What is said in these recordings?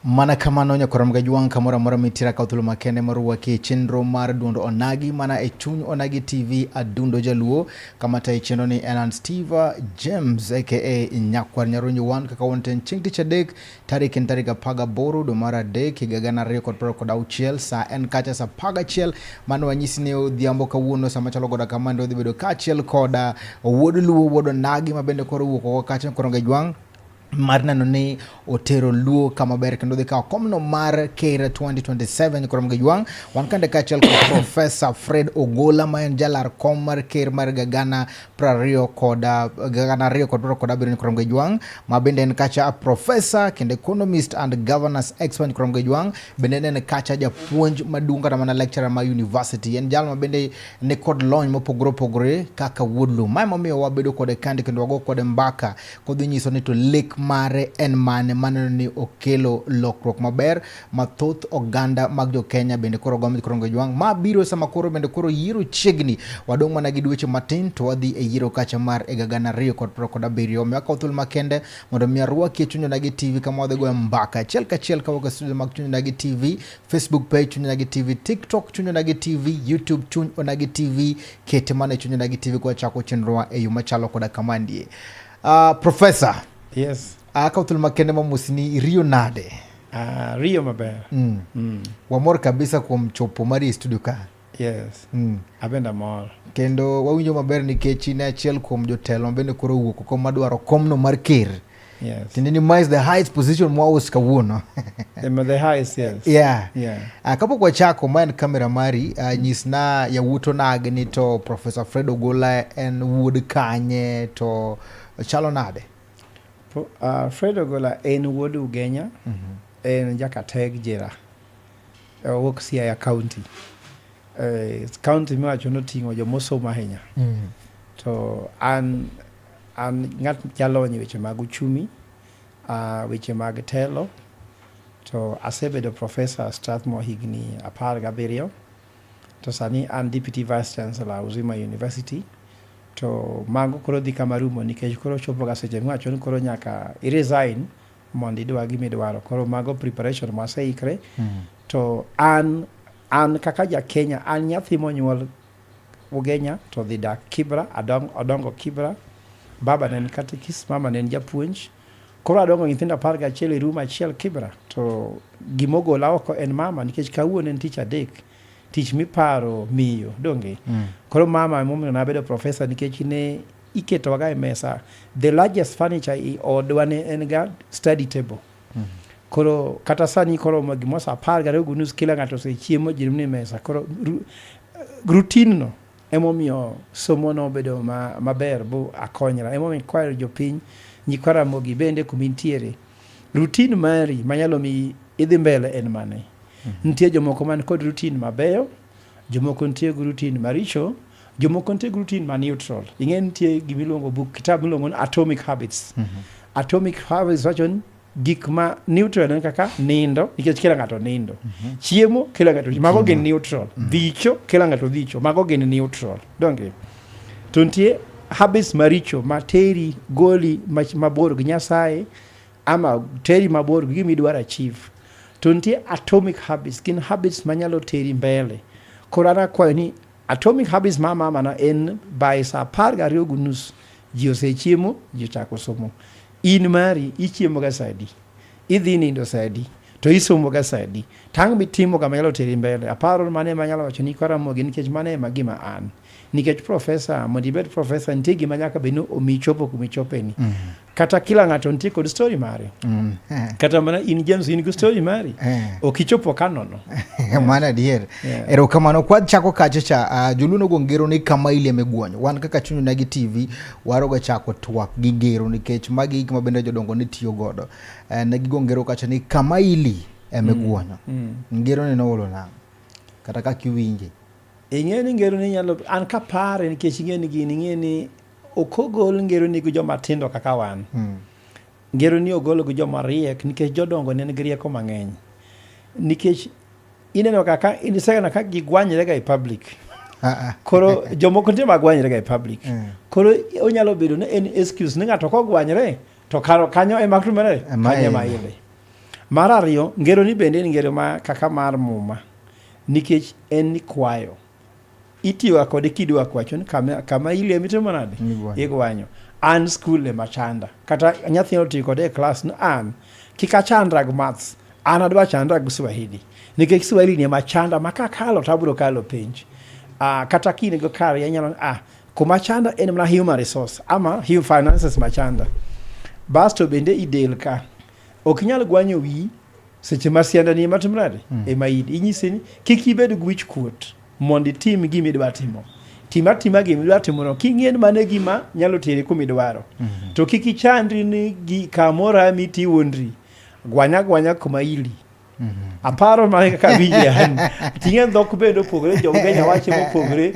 Mana kamano nyakwar Mgajwang' kamoro amora mintiere akawo thuolo makende mar rwaki e chenro mar duond Onagi mana e chuny Onagi TV Adundo Jaluo kama tayo chenro ni en an Steve James aka Nyakwar Nyarunyu wan kaka wan ten chieng' tich adek tarik en tarik 18 dwe mar adek higa 2026 sa en kacha sa 11 mano wanyisi ni odhiambo kawuono sama chalo koda kama ndo dhi bedo kaachiel koda wuod Luo wuod Onagi ma bende koro wuok oko kacha nyakwar Mgajwang' mar neno ni otero Luo kama ber kendo dhi kawo komno mar ker 2027 koro Mgejwang' wan kande kaachiel kod Professor Fred Ogola ma en jalar kom mar ker mar gana prariyo kod 207 koro Mgejwang' ma bende en kacha professor kendo economist and governance expert koro Mgejwang' bende en kacha japuonj maduong' kata mana lecturer ma university en jal ma bende ni kod lony mopogore opogore kaka wuod Luo. Mae momiyo wabedo kode kande kendo wago kode mbaka kodhi nyiso ni to lek mare en mane maneno ni okelo lokruok maber ma thoth oganda mag jo Kenya bende koro gombo koro Jwang' ma biro sama koro bende koro yiero chiegni wadong' mana gi dweche matin to wadhi e yiero kacha mar higa 2027. Omiyo akawo thuolo makende mondo mi arwaki e Chuny Onagi TV kama wadhi goyo mbaka achiel kachiel kawuok e studio mag Chuny Onagi TV, Facebook page Chuny Onagi TV, TikTok Chuny Onagi TV, YouTube Chuny Onagi TV. Kete mana e Chuny Onagi TV kwa chako chenrowa e yo machalo koda kamandie. Professor. Yes. Akawo thuolo makende mamosi ni iriyo nade? Riyo maber. Wamor kabisa kuom chopo mari e studio ka. Yes. Abende amor. Kendo wawinjo maber nikech in achiel kuom jotelo mabende koro owuok oko madwaro komno mar ker. Yes. Tiende ni ma is the highest position mwaus kawuono. The highest, yes. Yeah. Yeah. Kapok wachako, ma en kamera mari, nyisna yawuot onagi ni to Professor Fred Ogola en wuod kanye to chalo nade? Fred Ogola en wuod Ugenya, en Jakateg Jera. Owuok Siaya County. County miwacho noting'o jomosomo ahinya. To an ng'at jalony e weche mag uchumi, weche mag telo, to asebedo professor Strathmore higni 17, to sani an deputy vice chancellor Uzima University. To mago koro dhi kama rumo nikech koro chopo ga seche miwacho ni koro nyaka i resign mondo idwa gima idwaro. Koro mago preparation maseikre. To an kaka ja Kenya, an nyathi monyuol Ugenya to dhi dak Kibra, adongo Kibra. Baba ne en catechist, mama ne en japuonj. Koro adongo nyithindo 11 e room achiel Kibra. To gimogola oko en mama nikech kawuono en tich adek. Tich miparo miyo, donge? Koro mama emomiyo nabedo professor nikech ne iketowaga e mesa. The largest furniture i odwa ne en ga study table. Koro kata sani koro gimoro sa 12:30 kila ng'ato osechiemo ji ni mesa. Koro routine no emomiyo somo nobedo maber bo akonyra. Emomiyo kwayo jopiny nyikwa Ramogi bende kumintiere. Routine mari manyalo miyi idhi mbele en mane? Nitie jomoko man kod routine mabeyo, jomoko nitie gi routine maricho, jomoko nitie gi routine ma neutral. Ing'e nitie gimiluongo book kitabu miluongo ni Atomic Habits. Atomic Habits wacho ni gik ma neutral en kaka nindo nikech kila ng'ato nindo. Chiemo kila ng'ato mago gin neutral. Dhicho kila ng'ato dhicho mago gin neutral. Donge? To nitie habits maricho ma teri goli mabor gi Nyasaye ama teri mabor gi gima idwaro achieve. To nitie atomic habits, gin habits manyalo teri mbele. Koro an akwayo ni atomic habits ma mama na en by sa 12:30 ji osechiemo, ji ochako somo. In mari ichiemo ga sa adi? Idhi nindo sa adi? To isomo ga sa adi? Tang' mitimo ga manyalo teri mbele. Aparo mano ema anyalo wacho ni Ramogi nikech mano ema gima an. Nikech professor, mondo ibed professor nitie gima nyaka bed ni omiyi chopo kuma ichopeni. Kata kila ng'ato nitie kod story mare. Kata mana in James in gi story mari. Ok ichopo ka nono. Mano adier. Yeah. Erokamano. Kwa chako kacha cha, joluo nogo ngero ni kama ili emegwonyo. Wan kaka Chuny Onagi TV waroga chako twak gi ngero nikech magi gik ma bende jodongo ne tiyo godo. Ne gigo ngero kacha ni kama ili emegwonyo. Ngero ni noolo nang'o? Kata kaka iwinje. Ing'e ni ngero ni nyalo an kapare nikech ing'e ni gini ing'e ni ok ogol ngero ni gi joma tindo kaka wan. Ngero ni ogol gi joma riek nikech jodongo ne nigi rieko mang'eny. Nikech ineno kaka iseneno ka gigwanyre ga e public. Koro jomoko nitie magwanyre ga e public. Koro onyalo bedo ni en excuse ni ng'ato kogwanyre to karo kanyo ema timore kanyo ema ile. Mar ariyo, ngero ni bende en ngero ma kaka mar muma nikech en ni kwayo. Itiyoga kode kidwa kwacho ni kama, kama ilemo itimo nade? Igwanyo. Igwanyo. An skul ema chanda. Kata nyathi nyalo tiyo kode e klas ni an kik achandra gi maths, an adwa chandra gi Swahili. Nikech Swahili ni ema chanda ma kakalo to abiro kalo penj. Kata ka in go kar inyalo kuma chanda en mana human resource ama human finances machanda. Basto bende idel ka ok inyal gwanyo wiyi seche ma siandani ema tim nade ema in inyisi ni kik ibed gi wich kuot mondo itim gima idwa timo tim atima gima idwa timono king'e ni mano e gima nyalo teri kuma idwaro to kik ichandri ni gi kamoro ami tiwuondri gwanya gwanya kuma ili aparo mana kaka winje an ting'e dhok bende opogore jo Kenya wache mopogore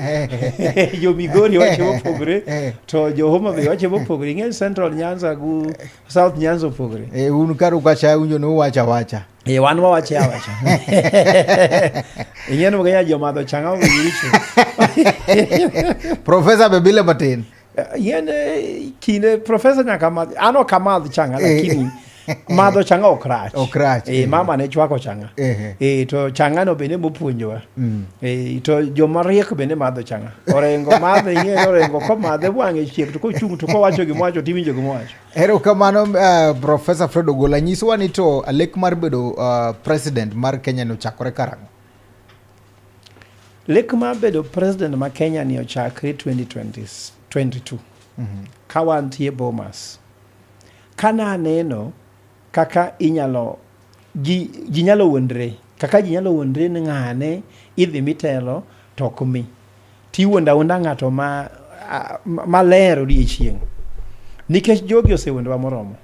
jo Migori wache mopogore to jo Homa Bay wache mopogore ing'e Central Nyanza gu South Nyanza opogore Un karu kacha winjo ni uwacho awacha. Wan wawache awacha. Ing'e ni Kenya jomadho chang'a owinjoricho. Profesa be bile matin. Yien kinde profesa nyaka madh an ok amadh chang'a lakini madho chang'a ok rach. Ok rach, Mama ne chwako chang'a. To chang'a no bende mopuonjowa. To joma riek bende madho chang'a. Orengo madhe ing'e ni Orengo komadhe wang'e chiek to kochung' to kowacho gimowacho tiwinjo gimowacho. Erokamano Professor Fred Ogola, nyiswa ni to lek mar bedo president mar Kenya ni ochakore karang'o? Lek mar bedo president ma Kenya ni ochakre 2022 ka wantie Bomas. Ka naneno kaka inyalo ji nyalo wuondre kaka ji nyalo wuondre ni ng'ane idhi mitelo to ok mi. Tiwuondo awuonda ng'ato ma maler odiechieng'. Nikech jogi osewuondowa moromo.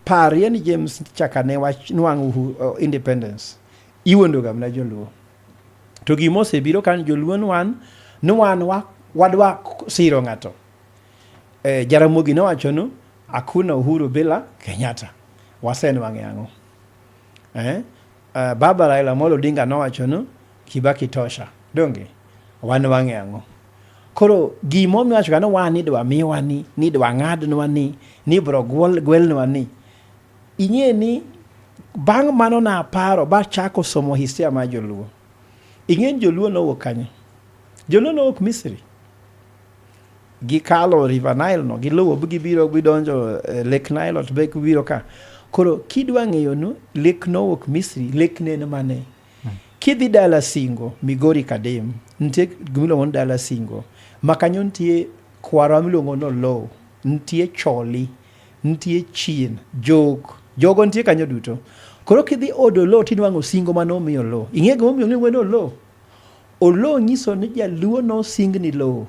Parie ni James chaka ne wach nwang' independence. Iwuondo ga mana joluo. To gima osebiro kan joluo ni wan ni wan wadwa siro ng'ato. Jaramogi nowacho ni hakuna uhuru bila Kenyatta. Wasenwang'e ang'o? Baba Raila Amolo Odinga nowacho ni Kibaki tosha. Donge? Wanwang'e ang'o? Koro gimomiyo wacho ga ni wan idwa miwa ni, ni idwa ng'adnwa ni, ni ibro gwelnwa ni. Ing'e ni bang' mano naparo bachako somo historia mar joluo. Ing'e ni joluo nowuok kanye? Joluo nowuok Misri. Gikalo River Nile no, giluwo gibiro gidonjo Lake Nile to be gibiro ka. Koro kidwa ng'eyo ni lek nowuok Misri, lek ne en mane? Kidhi dala Singo, Migori Kadem, nitie gimiluongo ni dala Singo. Ma kanyo nitie kwarwa miluongo ni Oloo, nitie Choli, nitie Chien, Jok, jogo nitie kanyo duto. Koro kidhi od Oloo tinwang'o singo mane omi Oloo. Ing'e gimomiyo iluonge ni Oloo? Oloo nyiso ni jaluo nosingni lowo.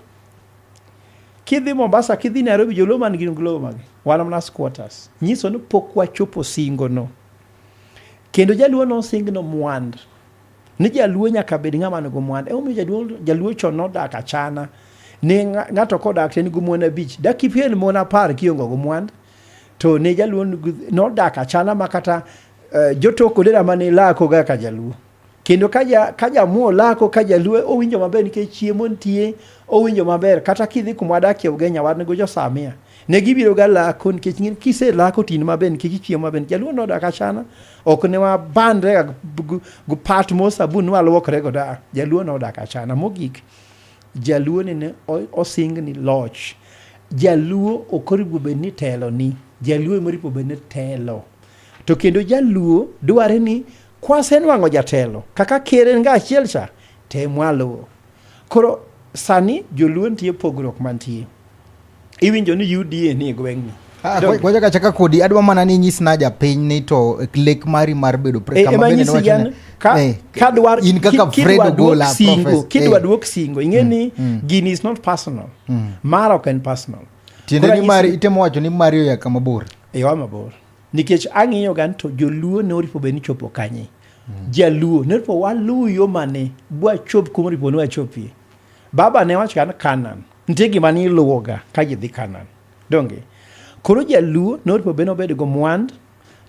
Kidhi Mombasa, kidhi Nairobi, joluo man gi lowo mage? Wan mana squatters. Nyiso ni pok wachopo singo no. Kendo jaluo nosingno mwand. Ni jaluo nyaka bed ng'ama nigi mwand. Emomiyo jaluo chon nodak achana. Ne ng'ato kodak to en gi mon 5. Dak ikel mon 10 kionge go mwand. To ne jaluo nodak achana ma kata jotok odera mane lako ga ka jaluo. Kendo ka jamuo lako ka jaluo owinjo maber nikech chiemo nitie, owinjo maber. Kata kidhi kuma wadakie Ugenya wan go jo-Samia. Ne gibiro ga lako nikech ng'e kiselako to in maber nikech ichiemo maber. Jaluo nodak achana. Ok ne wabandre ga gi pat mo sabun ni waluokre godo. Ah, Jaluo nodak achana. Mogik, jaluo ni ne osingni loch. Jaluo ok oripo bed ni telo ni. Jaluo ema oripo bed ni telo. To kendo jaluo dware ni kwasenwang'o jatelo kaka ker en ga achiel cha te mwaluwo. Koro sani joluo nitie pogruok mantie. Iwinjo ni UDA ni e gweng'ni. Wacha kachaka kodi adwa mana ni nyisna japiny ni to lek mari mar bedo kama bende niwacho ni ka dwar in kaka Fred Ogola singo kidwa duok singo ing'e ni gini is not personal. Mara ok en personal. Tiende ni mari itemo wacho ni mari oya kama bor. Oya mabor. Nikech ang'iyo ga ni to joluo ne oripo bed ni chopo kanye. Jaluo ne oripo waluw yo mane bwachop kuma oripo ni wachopie. Baba ne wacho ga ni Canaan. Nitie gima ni iluwo ga ka ji dhi Canaan. Donge? Koro jaluo ne oripo bed ni obed go mwand,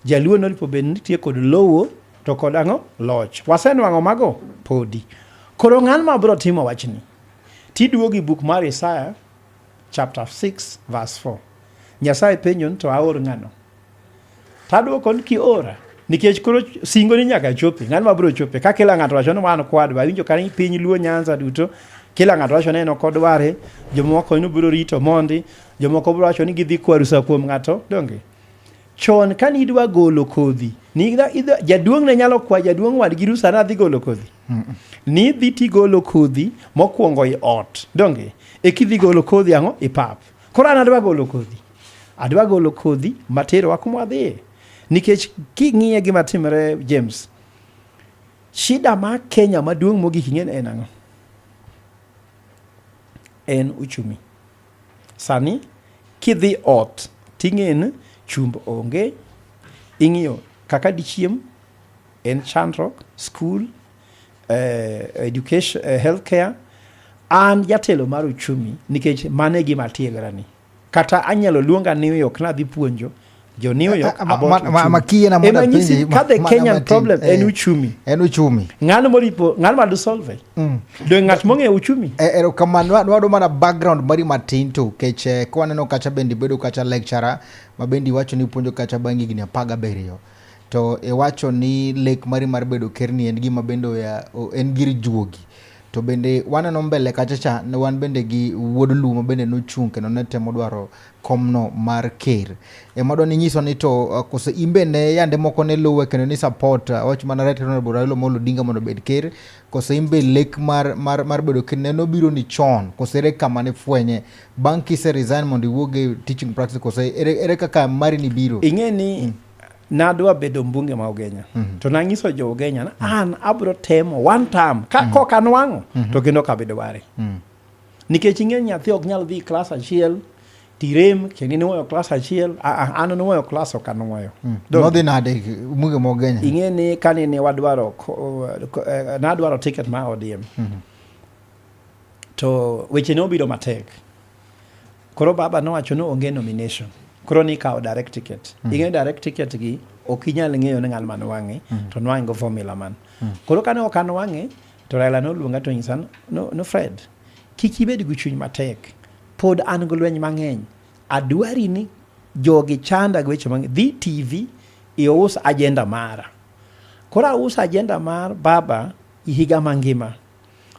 jaluo ne oripo bed ni nitie kod lowo to kod ang'o? Loch. Wasenwang'o mago? Podi. Koro ng'an ma biro timo wachni? Tiduogo e buk mar Isaya chapter 6 verse 4. Nyasaye penjo ni to aor ng'ano? Taduoko ni kiora. Nikech koro singo ni nyaka chopi, ng'ano mabiro chope? Ka kila ng'ato wacho ni wan kwadwa, awinjo ka ni piny Luo Nyanza duto, kila ng'ato wacho ni en ok odware, jomoko ni biro rito mondi, jomoko biro wacho ni gidhi kwa rusa kuom ng'ato, donge? Chon ka nidwa golo kodhi, jaduong' ne nyalo kwa jaduong' wadgi rusa ni adhi golo kodhi. Nidhi tigolo kodhi mokwongo i ot, donge? Eka idhi golo kodhi ang'o? I pap. Koro an adwa golo kodhi. Adwa golo kodhi materowa kuma wadhiye. Nikech king'iye gima timore James, shida ma Kenya maduong' mogik ing'e en ang'o? En uchumi. Sani kidhi ot ting'e ni chumb onge, ing'iyo kaka dichiem en chandruok, school, education, healthcare. An jatelo mar uchumi nikech mano e gima atiegra ni. Kata anyalo luonga New York nadhi puonjo jo New York about uchumi. Makiye na mondo Ema nyisi apenji, ka the mana Kenyan matin, problem en uchumi. En uchumi. Ng'ano moripo, ng'ano ma solve? Do ng'at mong'eyo uchumi? Erokamano, dwaro mana background mari matin to kech ka waneno kacha bende ibedo kacha lecturer ma bende iwacho ni ipuonjo kacha bang' higni 17 to iwacho ni lek mari mar bedo ker ni en gima bende en gir juogi. To bende waneno mbele kacha cha ne wan bende gi wuod Luo ma bende nochung' kendo ne temo dwaro komno mar ker. Ema dwa ni nyiso ni to koso in be ne yande moko ne luwe kendo ni support wach mana Right Honorable Raila Amolo Odinga mondo obed ker, koso in be lek mar bedo ker ne nobiro ni chon, koso ere kama ne fwenye bang' kise resign mondo iwuog e teaching practice, koso ere kaka mari ni biro? Ing'e ni nadwa bedo mbunge ma Ugenya. To nang'iso jo Ugenya ni an abro temo one term ka kok anwang'o to kendo ok abi dware. Nikech ing'e nyathi ok nyal dhi klas achiel tirem kendo inuoyo klas achiel, an nuoyo klas ok anuoyo. Nodhi nade mbunge ma Ugenya? Ing'e ni kane wadwaro nadwaro ticket mar ODM. To weche ne obiro matek. Koro baba nowacho ni onge nomination. Koro nikawo direct ticket. Ing'e direct ticket gi ok inyal ng'eyo ni ng'ano manwang'e to nwang'e go formula man. Koro kane ok anwang'e to Raila noluonga to onyisa no Fred, kik ibed gi chuny matek. Pod an gi lweny mang'eny. Adwari ni jogi chanda gi weche mang'eny. Dhi TV ius agenda mara. Koro auso agenda mar baba higa mangima.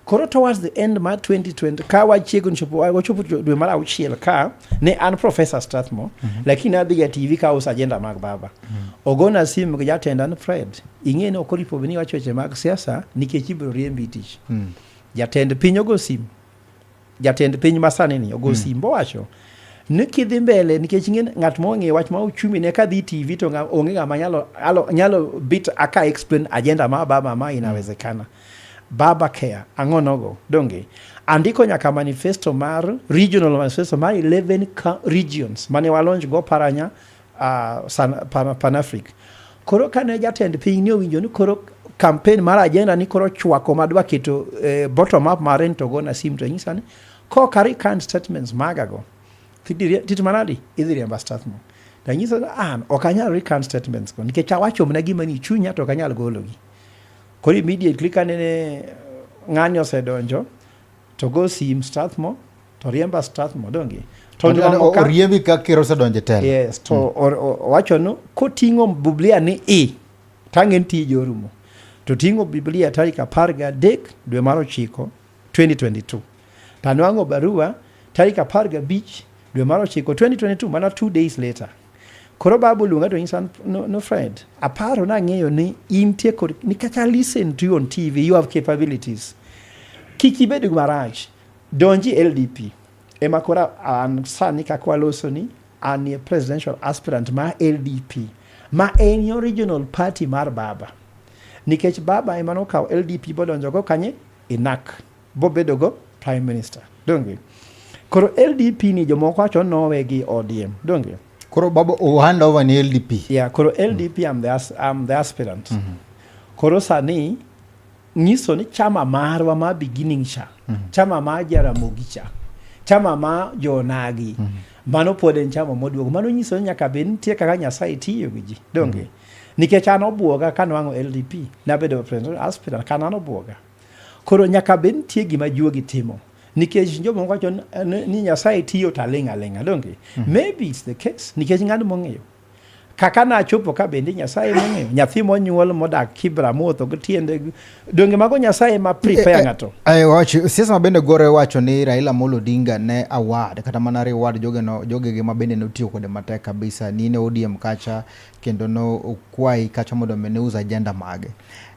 Koro towards the end mar 2020 ka wachiegni chopo wachopo dwe mar auchiel ka ne an Professor Strathmore lakini adhi ga TV ka auso agenda mag baba. Ogona simu gi jatenda ni Fred, ing'e ni ok oripo bed ni iwacho weche mag siasa nikech ibiro riembi tich. Jatend piny ogo simu. Jatend piny masani ni ogo simu bowacho ni kidhi mbele nikech ing'e ng'at mong'eyo wach ma uchumi ne kadhi TV to onge ng'ama nyalo bit aka explain agenda ma baba ma inawezekana. Baba care ang'o nogo donge andiko nyaka manifesto mar regional manifesto mar 11 regions mane wa launch go Paranya Pan Africa. Koro kane jatend piny ni owinjo ni koro campaign mar agenda ni koro chwako madwa keto bottom up mare ni to gona sim to nyisa ni kok a recant statements maga go tit manadi idhi riemba Strathmore. Tanyiso ni an ok anyal recant statements go nikech awacho mana gima ni chunya to ok anyal gologi. Koro immediately kanene ng'ani osedonjo to go sim Strathmore to riemba Strathmore donge. To nwang'o ka Oriembi ka ker osedonjo e telo. Yes, to owacho ni koting'o Biblia ni i tang'e ni tije orumo. To ting'o Biblia tarik 13 dwe mar ochiko 2022. Tanwang'o barua tarik 15 dwe mar ochiko 2022 mana 2 days later. Koro babu luonga to nyisa no Fred, aparo nang'eyo ni intie kod nikech I listen to you on TV, you have capabilities. Kik ibed marach, donji LDP. Ema koro an sani kaka waloso ni an e presidential aspirant mar LDP ma en original party mar baba. Nikech baba ema nokawo LDP bodonjo go kanye e NARC bobedo go prime minister. Donge? Koro LDP ni jomoko wacho nowe gi ODM. Donge? Koro baba o hand over ni LDP. Yeah, koro LDP I'm the aspirant. Koro sani nyiso ni chama marwa ma beginning cha, chama ma Jaramogi cha, chama ma Jonagi, mano pod en chama moduogo. Mano nyiso ni nyaka bed nitie kaka Nyasaye tiyo gi ji. Donge? Nikech an obuoga kanwang'o LDP, nabedo president aspirant, kan an obuoga. Koro nyaka bed nitie gima juogi timo. Nikech jomoko wacho ni Nyasaye tiyo to aling' aling'a, donge? Maybe it's the case, nikech ng'ano mong'eyo. Kaka nachopo ka bende Nyasaye mong'eyo. Nyathi monyuol modak Kibra mowuotho gi tiende. Donge mago Nyasaye ma prepare ng'ato? Eh, wach siasa ma bende gore wacho ni Raila Amolo Odinga ne award kata mana reward jogeno jogege ma bende notiyo kode matek kabisa ni ne ODM kacha kendo no okwayi kacha mondo mi ne us agenda mage.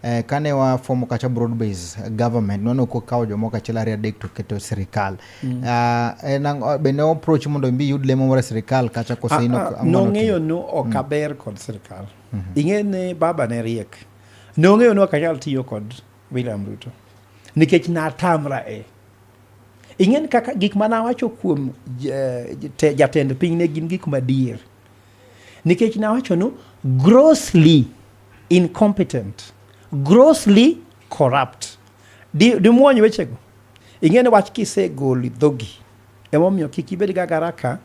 Eh, kane wa form kacha broad based government nwaneno kokawo jomoko achiel ariyo adek to keto e sirikal. En ang'o be ne approach mondo mi iyud lemo moro e sirikal kacha kose in ok ang'o Nong'eyo notimo? ni ok aber kod sirikal. Ing'e ni baba ne riek. Nong'eyo ni ok anyal tiyo kod William Ruto. Nikech natamra e. Ing'e ni kaka gik mane awacho kuom jatend piny ne gin gik madier. Nikech nawacho ni grossly incompetent, grossly corrupt. Dimuony wechego. Ing'e ni wach kisegolo dhogi. Emomiyo kik ibed ga garaka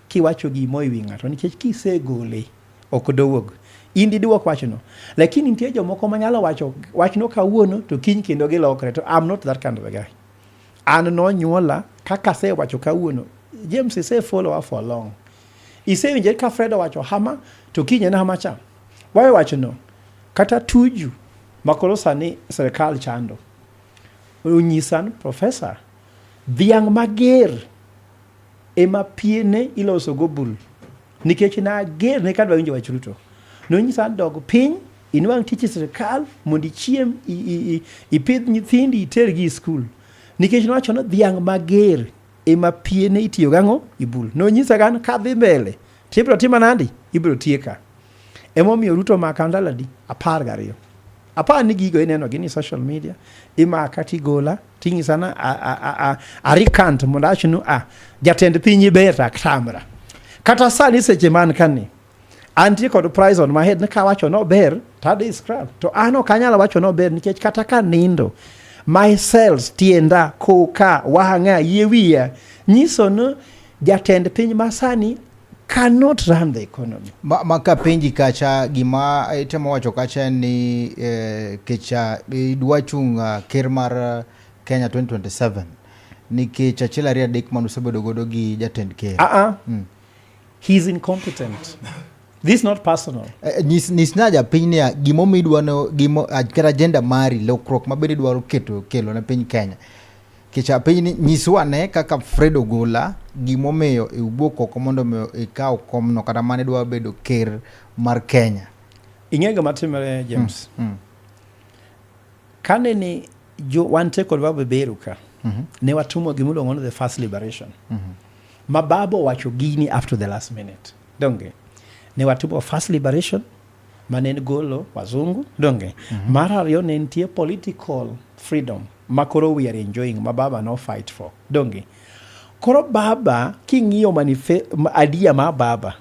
kiwacho gimo e wi ng'ato nikech kisegole ok dowuog. In diduok wachno. Lakini nitie jomoko manyalo wacho wachno kawuono to kiny kendo gilokre. To I'm not that kind of a guy. An nonyuola kaka asewacho kawuono. James ise follow for long. Isewinjo ka Fred owacho hama to kiny en hama cha. Wawe wachno. Kata Tuju makoro sani sirikal chando. Onyisa ni professor dhiang' mager ema piene iloso go bul. Nikech nager ne kadwa winjo wach Ruto. Nonyisa ni dog piny inwang' tich e sirikal mondo ichiem ipidh nyithindi itergi e skul. Nikech nowacho ni dhiang' mager ema piene itiyo gang'o i bul. Nonyisa gan kadhi mbele tibiro tima nandi ibiro tieka. Emomiyo Ruto omaka ndalo adi? 12. Apar ni gigo ineno gi ni social media imaka tigola ting'isa na a recant mondo awach ni a jatend piny ber to atamra. Kata sani seche man kani antie kod price on my head ni kawacho nober to adhi scrap to an ok anyal wacho nober nikech kata ka nindo my cells tienda koka wang'a yie wiya nyiso ni jatend piny masani cannot run the economy. Ma kapenji kacha gima itemo wacho kacha en ni kecha idwa chung' ker mar Kenya 2027 nikech achiel ariyo adek mane usebedo godo gi jatend ker. He is incompetent. This is not personal. Nyis na japiny niya gimomiyo idwa no gimo kata agenda mari lokruok mabende idwaro keto kelo ne piny Kenya. Kecha piny ni nyiswa ane kaka Fred Ogola gimomiyo iwuok oko mondo mi ikaw komno kata mane idwa bedo ker mar Kenya. Ing'e gima timore James. Kane ni jo wantie kod Baba Beru ka, ne watumo gimiluongo ni the first liberation. Ma Baba owacho gini up to the last minute. Donge? Ne watimo first liberation mane en golo wazungu. Donge? Mar ariyo ne nitie political freedom ma koro we are enjoying ma Baba no fight for. Donge? Koro Baba king'iyo idea ma Baba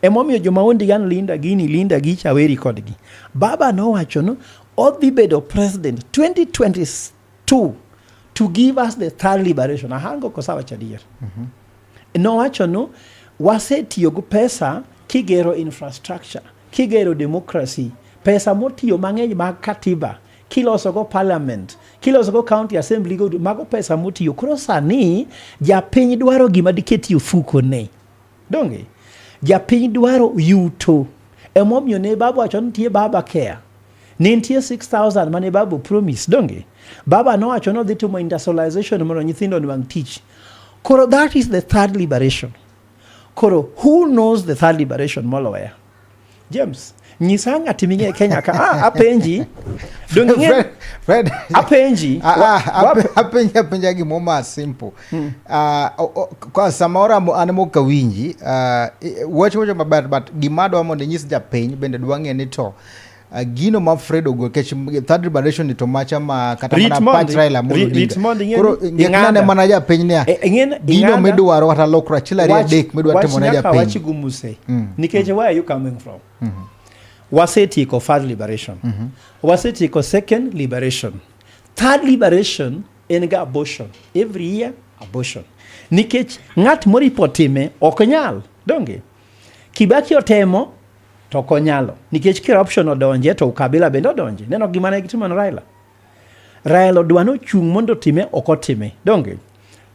emomiyo joma ondigan Linda gini Linda gicha weri kodgi. Baba nowacho no odhi bedo president 2022 to give us the third liberation. Ahango kosawacho adier. Nowacho no wasetiyo gi pesa kigero infrastructure, kigero democracy, pesa motiyo mang'eny mag katiba, kilosogo parliament, kilosogo county assembly go, mago pesa motiyo. Koro sani japiny dwaro gima diketi ofuko ne. Donge? Japiny dwaro yuto. Emomiyo ne baba wacho ni nitie Baba Care. Ne nitie 6,000 mane baba promise. Donge? Baba nowacho ni odhi timo industrialization mondo nyithindo onwang' tich. Koro that is the third liberation. Koro who knows the third liberation moloya? James, nyisa ng'at ming'eyo Kenya ka. Apenji. Donge ing'e? Fred, Apenji. Apenji apenja gimoro ma simple. Kwa samoro an mok awinji, wach wacho maber but gima adwa mondo inyis japiny bende dwa ng'e ni to gino ma Fred Ogo nikech third liberation ni to macha ma kata mana pach Raila Amolo Odinga. Koro ng'e mana japiny niya gino midwaro kata lokruok achiel ariyo adek midwa timo ne japiny. Wach gumuse. Nikech where are you coming from? Wasetieko first liberation. Wasetieko second liberation. Third liberation en ga abortion. Every year abortion. Nikech ng'at moripo time ok nyal. Donge? Kibaki otemo to ok onyalo. Nikech corruption odonje to ukabila bende odonje. Neno gima ne gitimo ne Raila. Raila odwa nochung' mondo otime ok otime. Donge?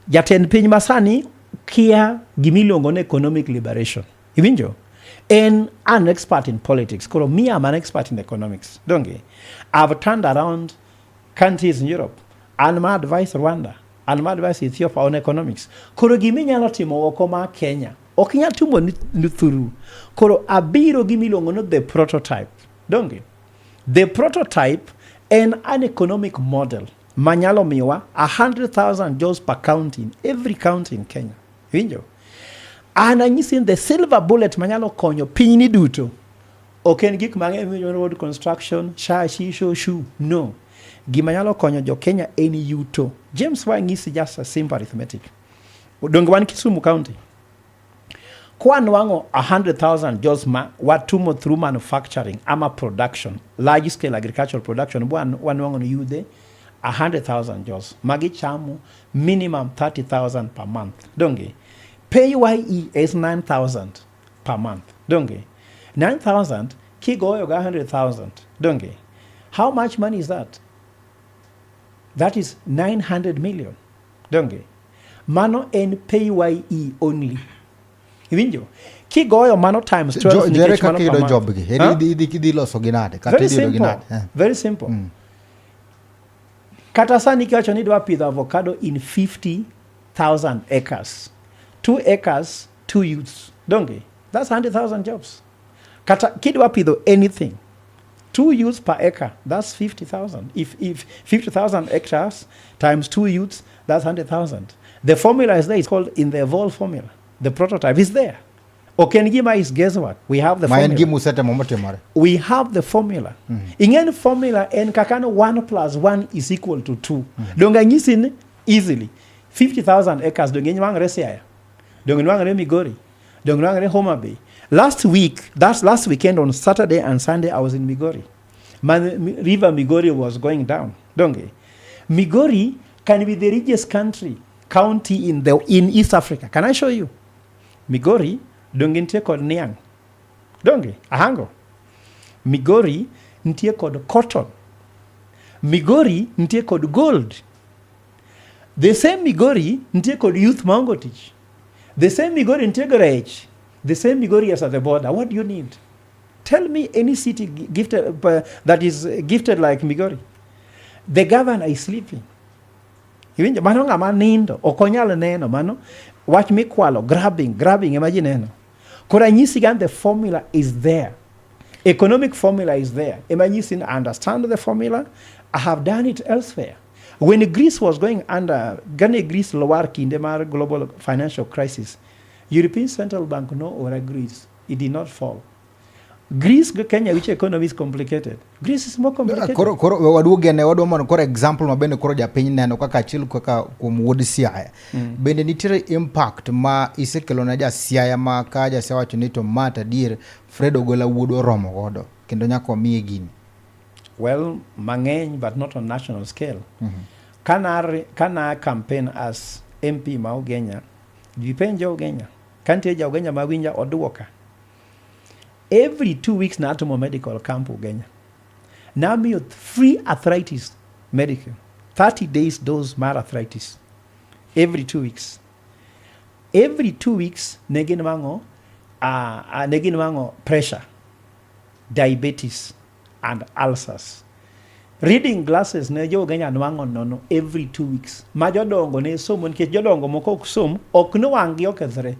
Jatend piny masani kia gimiluongo ni economic liberation. Iwinjo? En an expert in politics. Koro me, I'm an expert in economics. Donge? I've turned around countries in Europe. An ma advice Rwanda. An ma advice Ethiopia on economics. Koro gima inyalo timo oko ma Kenya. Ok inyal timo ni through. Koro abiro gi miluongo ni the prototype. Donge? The prototype en an economic model manyalo miyowa 100,000 jobs per county in every county in Kenya. Winjo? An anyisi ni the silver bullet manyalo konyo pinyni duto ok en gik mang'eny miluongo ni road construction, sha, shi, sho, shu. No. Gima nyalo konyo jo Kenya en yuto. James wa anyisi just a simple arithmetic. Donge wan Kisumu County. Kwa nwang'o 100,000 jobs ma watumo through manufacturing ama production, large scale agricultural production, wanwang'o ni yudhe 100,000 jobs magichamo minimum 30,000 per month. Donge? PAYE is 9,000 per month. Donge? 9,000 kigoyo ga 100,000. Donge? How much money is that? That is 900 million. Donge? Mano en PAYE only. Iwinjo? Kigoyo mano times 12 Jere nikech kaka mano per iyudo month. job gi Huh? idhi loso gi nade kata Very idhi yudo gi simple. nade Eh. Very simple. Kata sani kiwacho ni idwa pidho avocado in 50,000 acres. 2 acres, 2 youths. Donge? That's 100,000 jobs. Kata kidwa pidho anything, 2 youths per acre, that's 50,000. If 50,000 hectares times 2 youths, that's 100,000. The formula is there. It's called in the evolve formula. The prototype is there. Ok en gima is guesswork. We have the ma en formula. gima usetemo motimore We have the formula. Ing'e ni formula en kaka ni 1 plus 1 is equal to 2. Donge anyisi ni easily 50,000 acres donge nwang're Siaya, donge nwang're Migori, donge nwang're Homa Bay. Last week, that's last weekend on Saturday and Sunday, I was in Migori. Man, River Migori was going down. Donge? Migori can be the richest county in East Africa. Can I show you? Migori, donge nitie kod niang'. Donge? Ahango. Migori nitie kod cotton. Migori nitie kod gold. The same Migori nitie kod youth maonge tich. The same Migori nitie gi rech. The same Migori is at the border. What do you need? Tell me any city gifted, that is gifted like Migori. The governor is sleeping. Iwinjo, mano ng'ama nindo, ok onyal neno mano wach mikwalo, grabbing, grabbing ema ji neno. Koro anyisi gan the formula is there. Economic formula is there. Ema anyisi ni understand the formula. I have done it elsewhere. When Greece was going under, gane Greece lwar kinde mar global financial crisis, European Central Bank no ora Greece. It did not fall. Greece gi Kenya, which economy is complicated? Greece is more complicated. Koro waduoge ne wadwa mondo koro example ma bende koro japiny neno kaka achiel kaka kuom wuod Siaya. Bende nitiere impact ma isekelo ne ja Siaya ma ka ja Siaya wacho ni to ma to adier Fred Ogola wuod oromo godo kendo nyaka wamiye gini. Well, mang'eny but not on national scale. Kana campaign as MP ma Ugenya, ji penjo Ugenya. Ka nitie ja Ugenya ma winja oduoka. Every 2 weeks natimo medical camp Ugenya. Namiyo free arthritis medical. 30 days dose mar arthritis. Every 2 weeks. Every 2 weeks ne ginwang'o ne ginwang'o pressure, diabetes and ulcers. Reading glasses ne jo Ugenya nwang'o nono every 2 weeks. Ma jodongo ne somo nikech jodongo moko ok som, ok ni wang' gi okethre.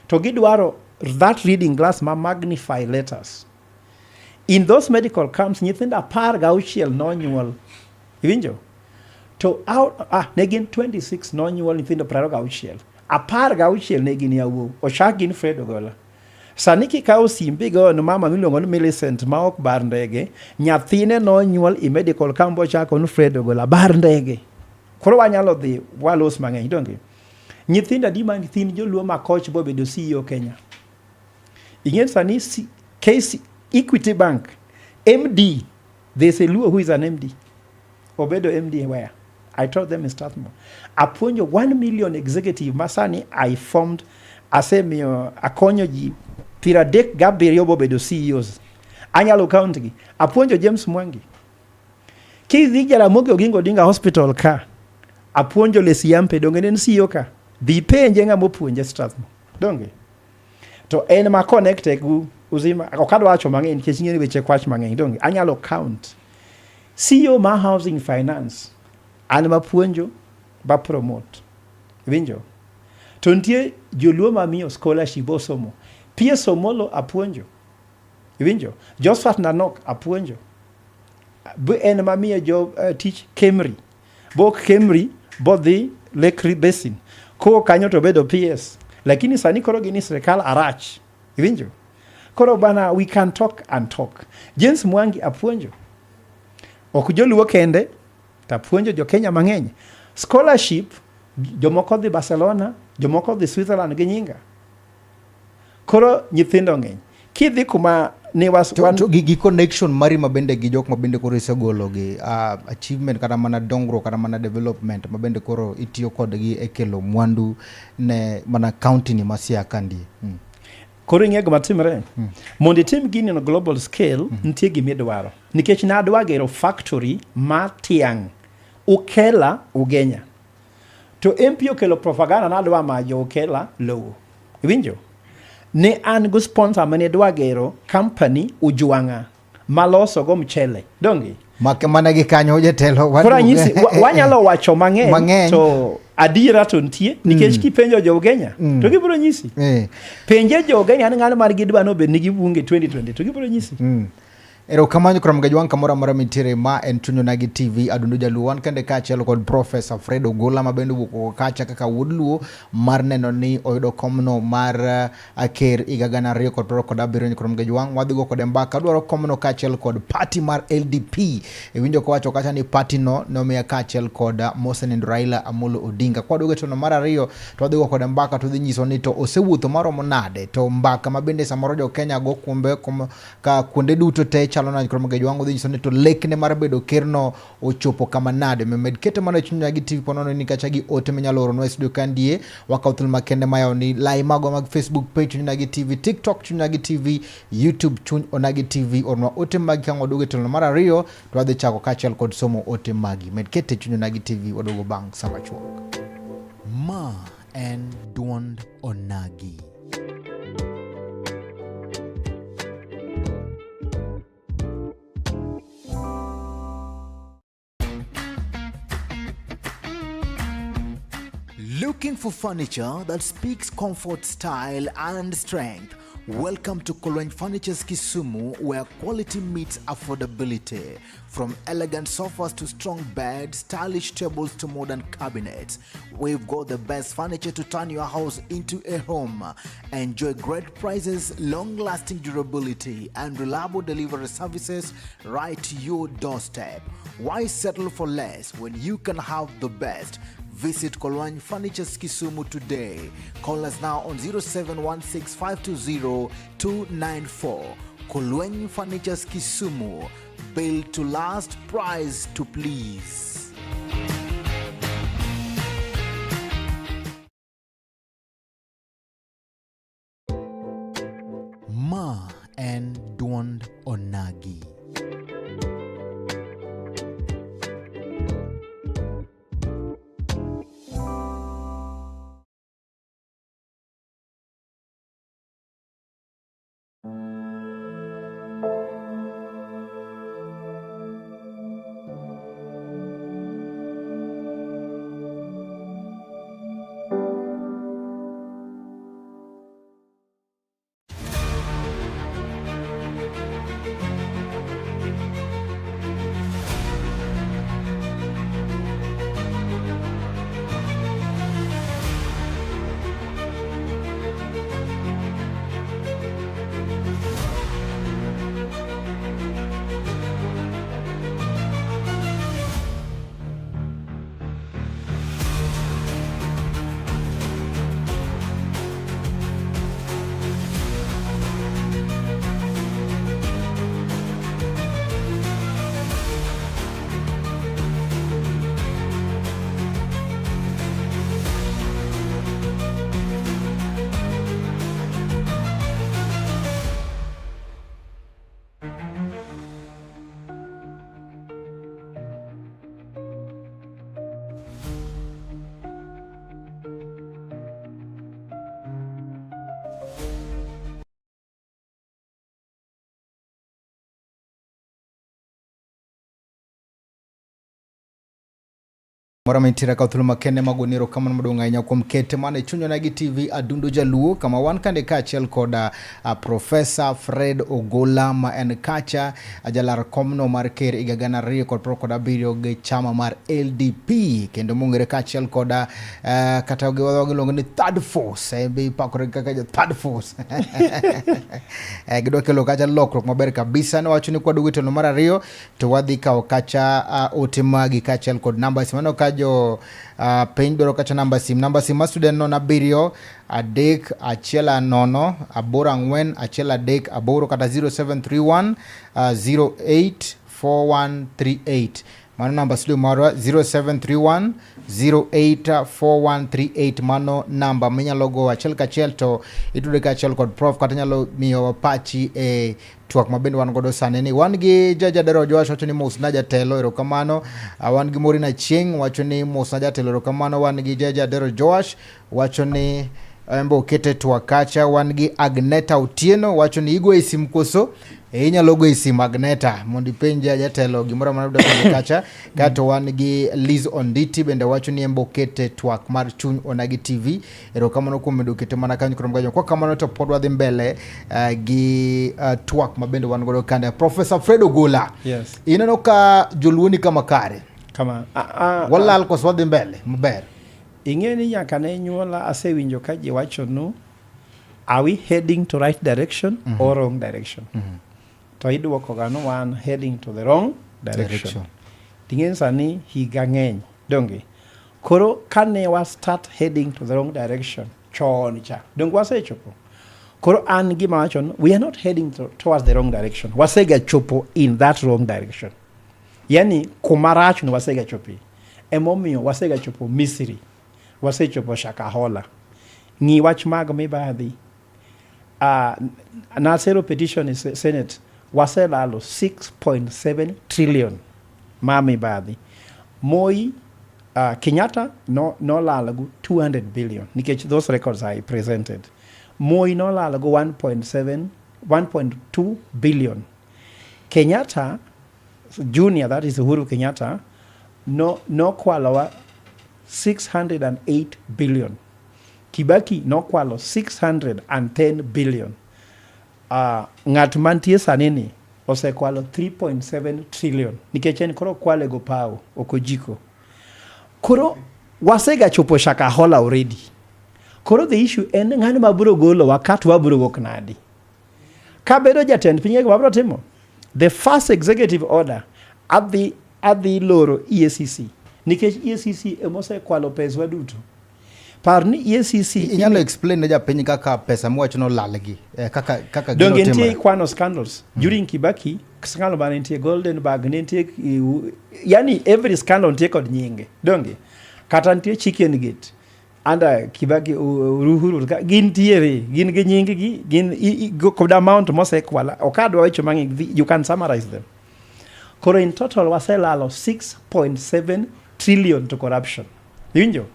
To gidwaro that reading glass ma magnify letters. In those medical camps, nyithindo 16 nonyuol. Iwinjo? To out, ne gin 26 nonyuol nyithindo 26. 16 ne gin yawuowi. Ochak gin Fred Ogola. Sani kikawo simbi igoyo ne mama miluongo ni Millicent ma ok bar ndege, nyathine nonyuol i medical camp ochako ni Fred Ogola bar ndege. Koro wanyalo dhi walos mang'eny, donge? Nyithindo adi ma nyithind joluo ma koch bobedo CEO Kenya? Ing'e sani KC, Equity Bank, MD, there's a Luo who is an MD. Obedo MD where? I taught them in Strathmore. Apuonjo 1 million executive ma sani I formed, asemiyo akonyo ji 37 bobedo CEOs. Anyalo count gi. Apuonjo James Mwangi. Kidhi Jaramogi Oginga Odinga Hospital ka, apuonjo Lesiampe, donge ne en CEO ka? Dhi penje ng'ama opuonje Strathmore. Donge? To en ma connected gu Uzima ok adwa wacho mang'eny nikech ing'e ni weche kwach mang'eny donge anyalo count. CEO ma housing finance an mapuonjo ba promote. Iwinjo? To nitie joluo mamiyo scholarship osomo. PS Omolo apuonjo. Iwinjo? Josephat Nanok apuonjo. En mamiyo jo tich Kemri. Bok Kemri bodhi Lake Basin. Kowuok kanyo to obedo PS. Lakini sani koro gin e sirikal arach. Iwinjo? Koro bana we can talk and talk. James Mwangi apuonjo. Ok joluo kende, to apuonjo jo Kenya mang'eny. Scholarship, jomoko dhi Barcelona, jomoko dhi Switzerland gi nyinga. Koro nyithindo ng'eny. Kidhi kuma ne was to, to gi connection mari ma bende gi jok ma bende koro isegolo gi achievement kata mana dongruok kata mana development ma bende koro itiyo kodgi e kelo mwandu ne mana county ni ma Siaya kandie. Koro ing'e gima timre? Mondo itim gini on a global scale, nitie gima idwaro. Nikech nadwa gero factory ma tiang' Ukela Ugenya. To MP okelo propaganda nadwa majo Ukela lowo. Iwinjo? Ne an go sponsor mane dwa gero company Ujwang'a maloso go mchele. Donge? Mak mana gi kanyo jatelo. Koro anyisi wanyalo wacho mang'eny to adiera to nitie nikech kipenjo jo Ugenya to gibiro nyisi. Penje jo Ugenya ni ng'ano mar gidwa no bed nigi bunge 2020 to gibiro nyisi. Erokamano kuom gajwang' kamoro amora mintiere ma en Chuny Onagi TV Adundo Jaluo wan kende kaachiel kod Professor Fred Ogola ma bende owuok oko kacha kaka wuod Luo mar neno ni oyudo komno mar ker higa 2027 kuom gajwang' wadhi go kode mbaka adwaro komno kaachiel kod party mar LDP iwinjo kowacho kacha ni party no nomiya kaachiel kod mosenindo Raila Amolo Odinga kwaduogo e tono mar ariyo to wadhi go kode mbaka to dhi nyiso ni to osewuotho maromo nade to mbaka ma bende samoro jo Kenya go kumbe ka kuonde duto te chalo nade koro Mgejwang' Wang'o dhi nyiso ni to lekne mar bedo kerno ochopo kama nade. Med kete mana e chuny gi TV ponono ni kacha gi ote minyalo oronwa e studio kandie wakawo thuolo makende mayawo ni lai magwa mag Facebook page Chuny Onagi TV, TikTok Chuny Onagi TV, YouTube Chuny Onagi TV. Ornwa ote magi ka waduogo e tielo mar ariyo to wadhi chako kaachiel kod somo ote magi. Med kete e Chuny Onagi TV waduogo bang' sama chuok. Ma en duond Onagi. Looking for furniture that speaks comfort, style, and strength? Welcome to Kolweny Furnitures Kisumu, where quality meets affordability. From elegant sofas to strong beds, stylish tables to modern cabinets, we've got the best furniture to turn your house into a home. Enjoy great prices, long-lasting durability, and reliable delivery services right to your doorstep. Why settle for less when you can have the best? Visit Kolwany Furnitures Kisumu today. Call us now on 0716520294. Kolwany Furnitures Kisumu. Built to last, price to please. Ma en duond Onagi. Moro mintiere ka thuolo makende magoni erokamano maduong' ahinya kuom kete mana e chuny Onagi TV Adundo Jaluo kama wan kande kaachiel koda uh, Profesa Fred Ogola ma en kacha jalar komno mar ker higa 2027 gi chama mar LDP kendo mong'ere kaachiel koda uh, kata giluongo ni third force eh, be ipakore kaka jo third force eh, gidwa kelo kacha lokruok maber kabisa nowacho ni kwaduogo e telo mar ariyo to wadhi kawo kacha uh, ote magi kaachiel kod namba simu. Aneno ka jo uh, piny dwaro kacha namba simu. Namba simu mar student nono abiriyo adek achiel nono aboro ang'wen achiel adek aboro kata 0731 uh, 08 4138 mano namba studio marwa 0731 084138 mano namba minyalo go achiel kachiel to itude kaachiel kod prof kata nyalo miyowa pachi e twak ma bende wan godo sani ni wan gi Jajadero Joash wacho ni mos na jatelo erokamano. Ah, wan gi Morina Chieng wacho ni mos na jatelo erokamano. Wan gi Jajadero Joash wacho ni embo okete twak kacha. Wan gi Agneta Otieno wacho ni igo e sim koso? E, inyalo go e sim Agneta mondo ipenj jatelo gimoro amora midwa penjo kacha. Kato wan gi Liz Onditi bende wacho ni embo okete twak mar chuny Onagi TV. Erokamano kuom medo kete mana kanyo koro mgajo. Kwa kamano to pod wadhi mbele uh, gi uh, twak ma bende wan godo kande. Professor Fred Ogola. Yes. Ineno ka joluo ni kama kare. Kama. A, a, Walal koso wadhi mbele maber. Ing'e ni nyaka ne nyuola asewinjo ka ji wacho nu are we heading to right direction mm -hmm. or wrong direction? Mm -hmm. To iduoko ga ni wan heading to the wrong direction. Direction. Ting'e ni sani higa ng'eny donge koro kane wa start heading to the wrong direction chon cha donge wasechopo koro an gima wacho ni we are not heading to, towards the wrong direction wasega chopo in that wrong direction yani kuma rach no wasega chopi emomiyo wasega chopo Misri wasechopo Shakahola ng'i wach mag mibadhi uh, nasero petition e Senate waselalo 6.7 trillion ma mibadhi Moi Kenyatta no nolalo go 200 billion nikech those records I presented Moi nolalo go 1.7 1.2 billion Kenyatta Junior that is Uhuru Kenyatta no nokwalowa 608 billion Kibaki nokwalo 610 billion. Uh, ng'at mantie sani ni osekwalo 3.7 trillion nikech en koro okwale go pawo ok ojiko. Koro wasega chopo Shakahola already. Koro the issue en ng'ano ma biro golowa kato wabiro wuok nadi. Kabedo jatend piny gima abiro timo the first executive order adhi adhi loro EACC nikech EACC emosekwalo peswa duto. Par ni EACC Inyalo explain ne japiny kaka pesa miwacho no lalgi eh, kaka kaka gino donge nitie timore. ikwano scandals mm. during Kibaki scandal mane nitie Golden Bag ne nitie yani every scandal nitie kod nyinge donge kata nitie Chicken Gate under Kibaki Uhuru gintiere gin gi nying gi gin kod amount mosekwala ok adwa weche mang'eny you can summarize them koro in total waselalo 6.7 trillion to corruption Iwinjo?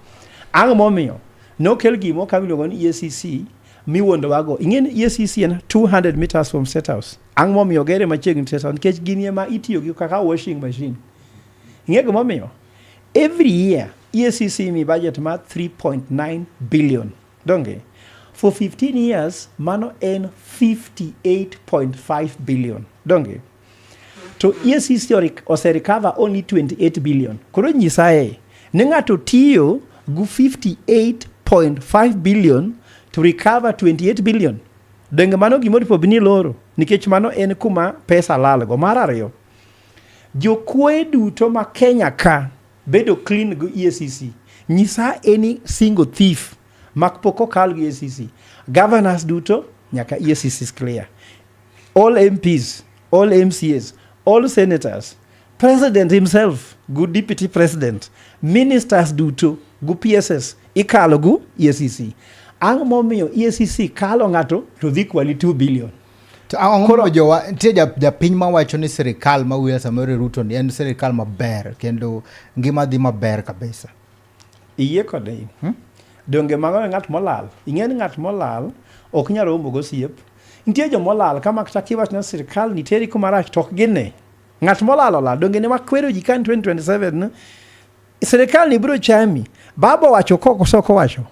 Ang'o momiyo nokel gimo ka miluongo ni EACC miwuondowago? Ing'e ni EACC en 200 meters from State House. Ang'o momiyo ogere machiegni State House? Nikech gin ema itiyo gi kaka washing machine. Ing'e gimomiyo? Every year EACC mi budget mar 3.9 billion. Donge? For 15 years mano en 58.5 billion. Donge? To EACC ose recover only 28 billion. Koro nyisae ni ng'ato tiyo gu 58.5 billion to recover 28 billion. Donge mano gima oripo bed ni loro nikech mano en kuma pesa lalgo. Mar ariyo, jokuoe duto ma Kenya ka bedo clean go EACC. Nyisa any single thief mak pok okal gi EACC. Governors duto nyaka EACC is clear. All MPs, all MCAs, all senators, president himself, gu deputy president, ministers duto, gu PSS, ikalo gu EACC. Ang' momiyo EACC kalo ng'ato to dhi kwali 2 billion. To ang'o momiyo jowa nitie japiny mawacho ni sirikal ma William Samoei Ruto ni en sirikal maber kendo ngima dhi maber kabisa. Iyie kode in? Hmm? Donge mago e ng'at molal? Ing'e ni ng'at molal ok nyal romo gosiep. Nitie jomolal kama kata kiwacho ni sirkal ni teri kuma rach to ok gine. Ng'at molal olal. Donge ne wakwero ji ka in 2027 Sirikal ni biro chami. Baba owacho koko soko wacho.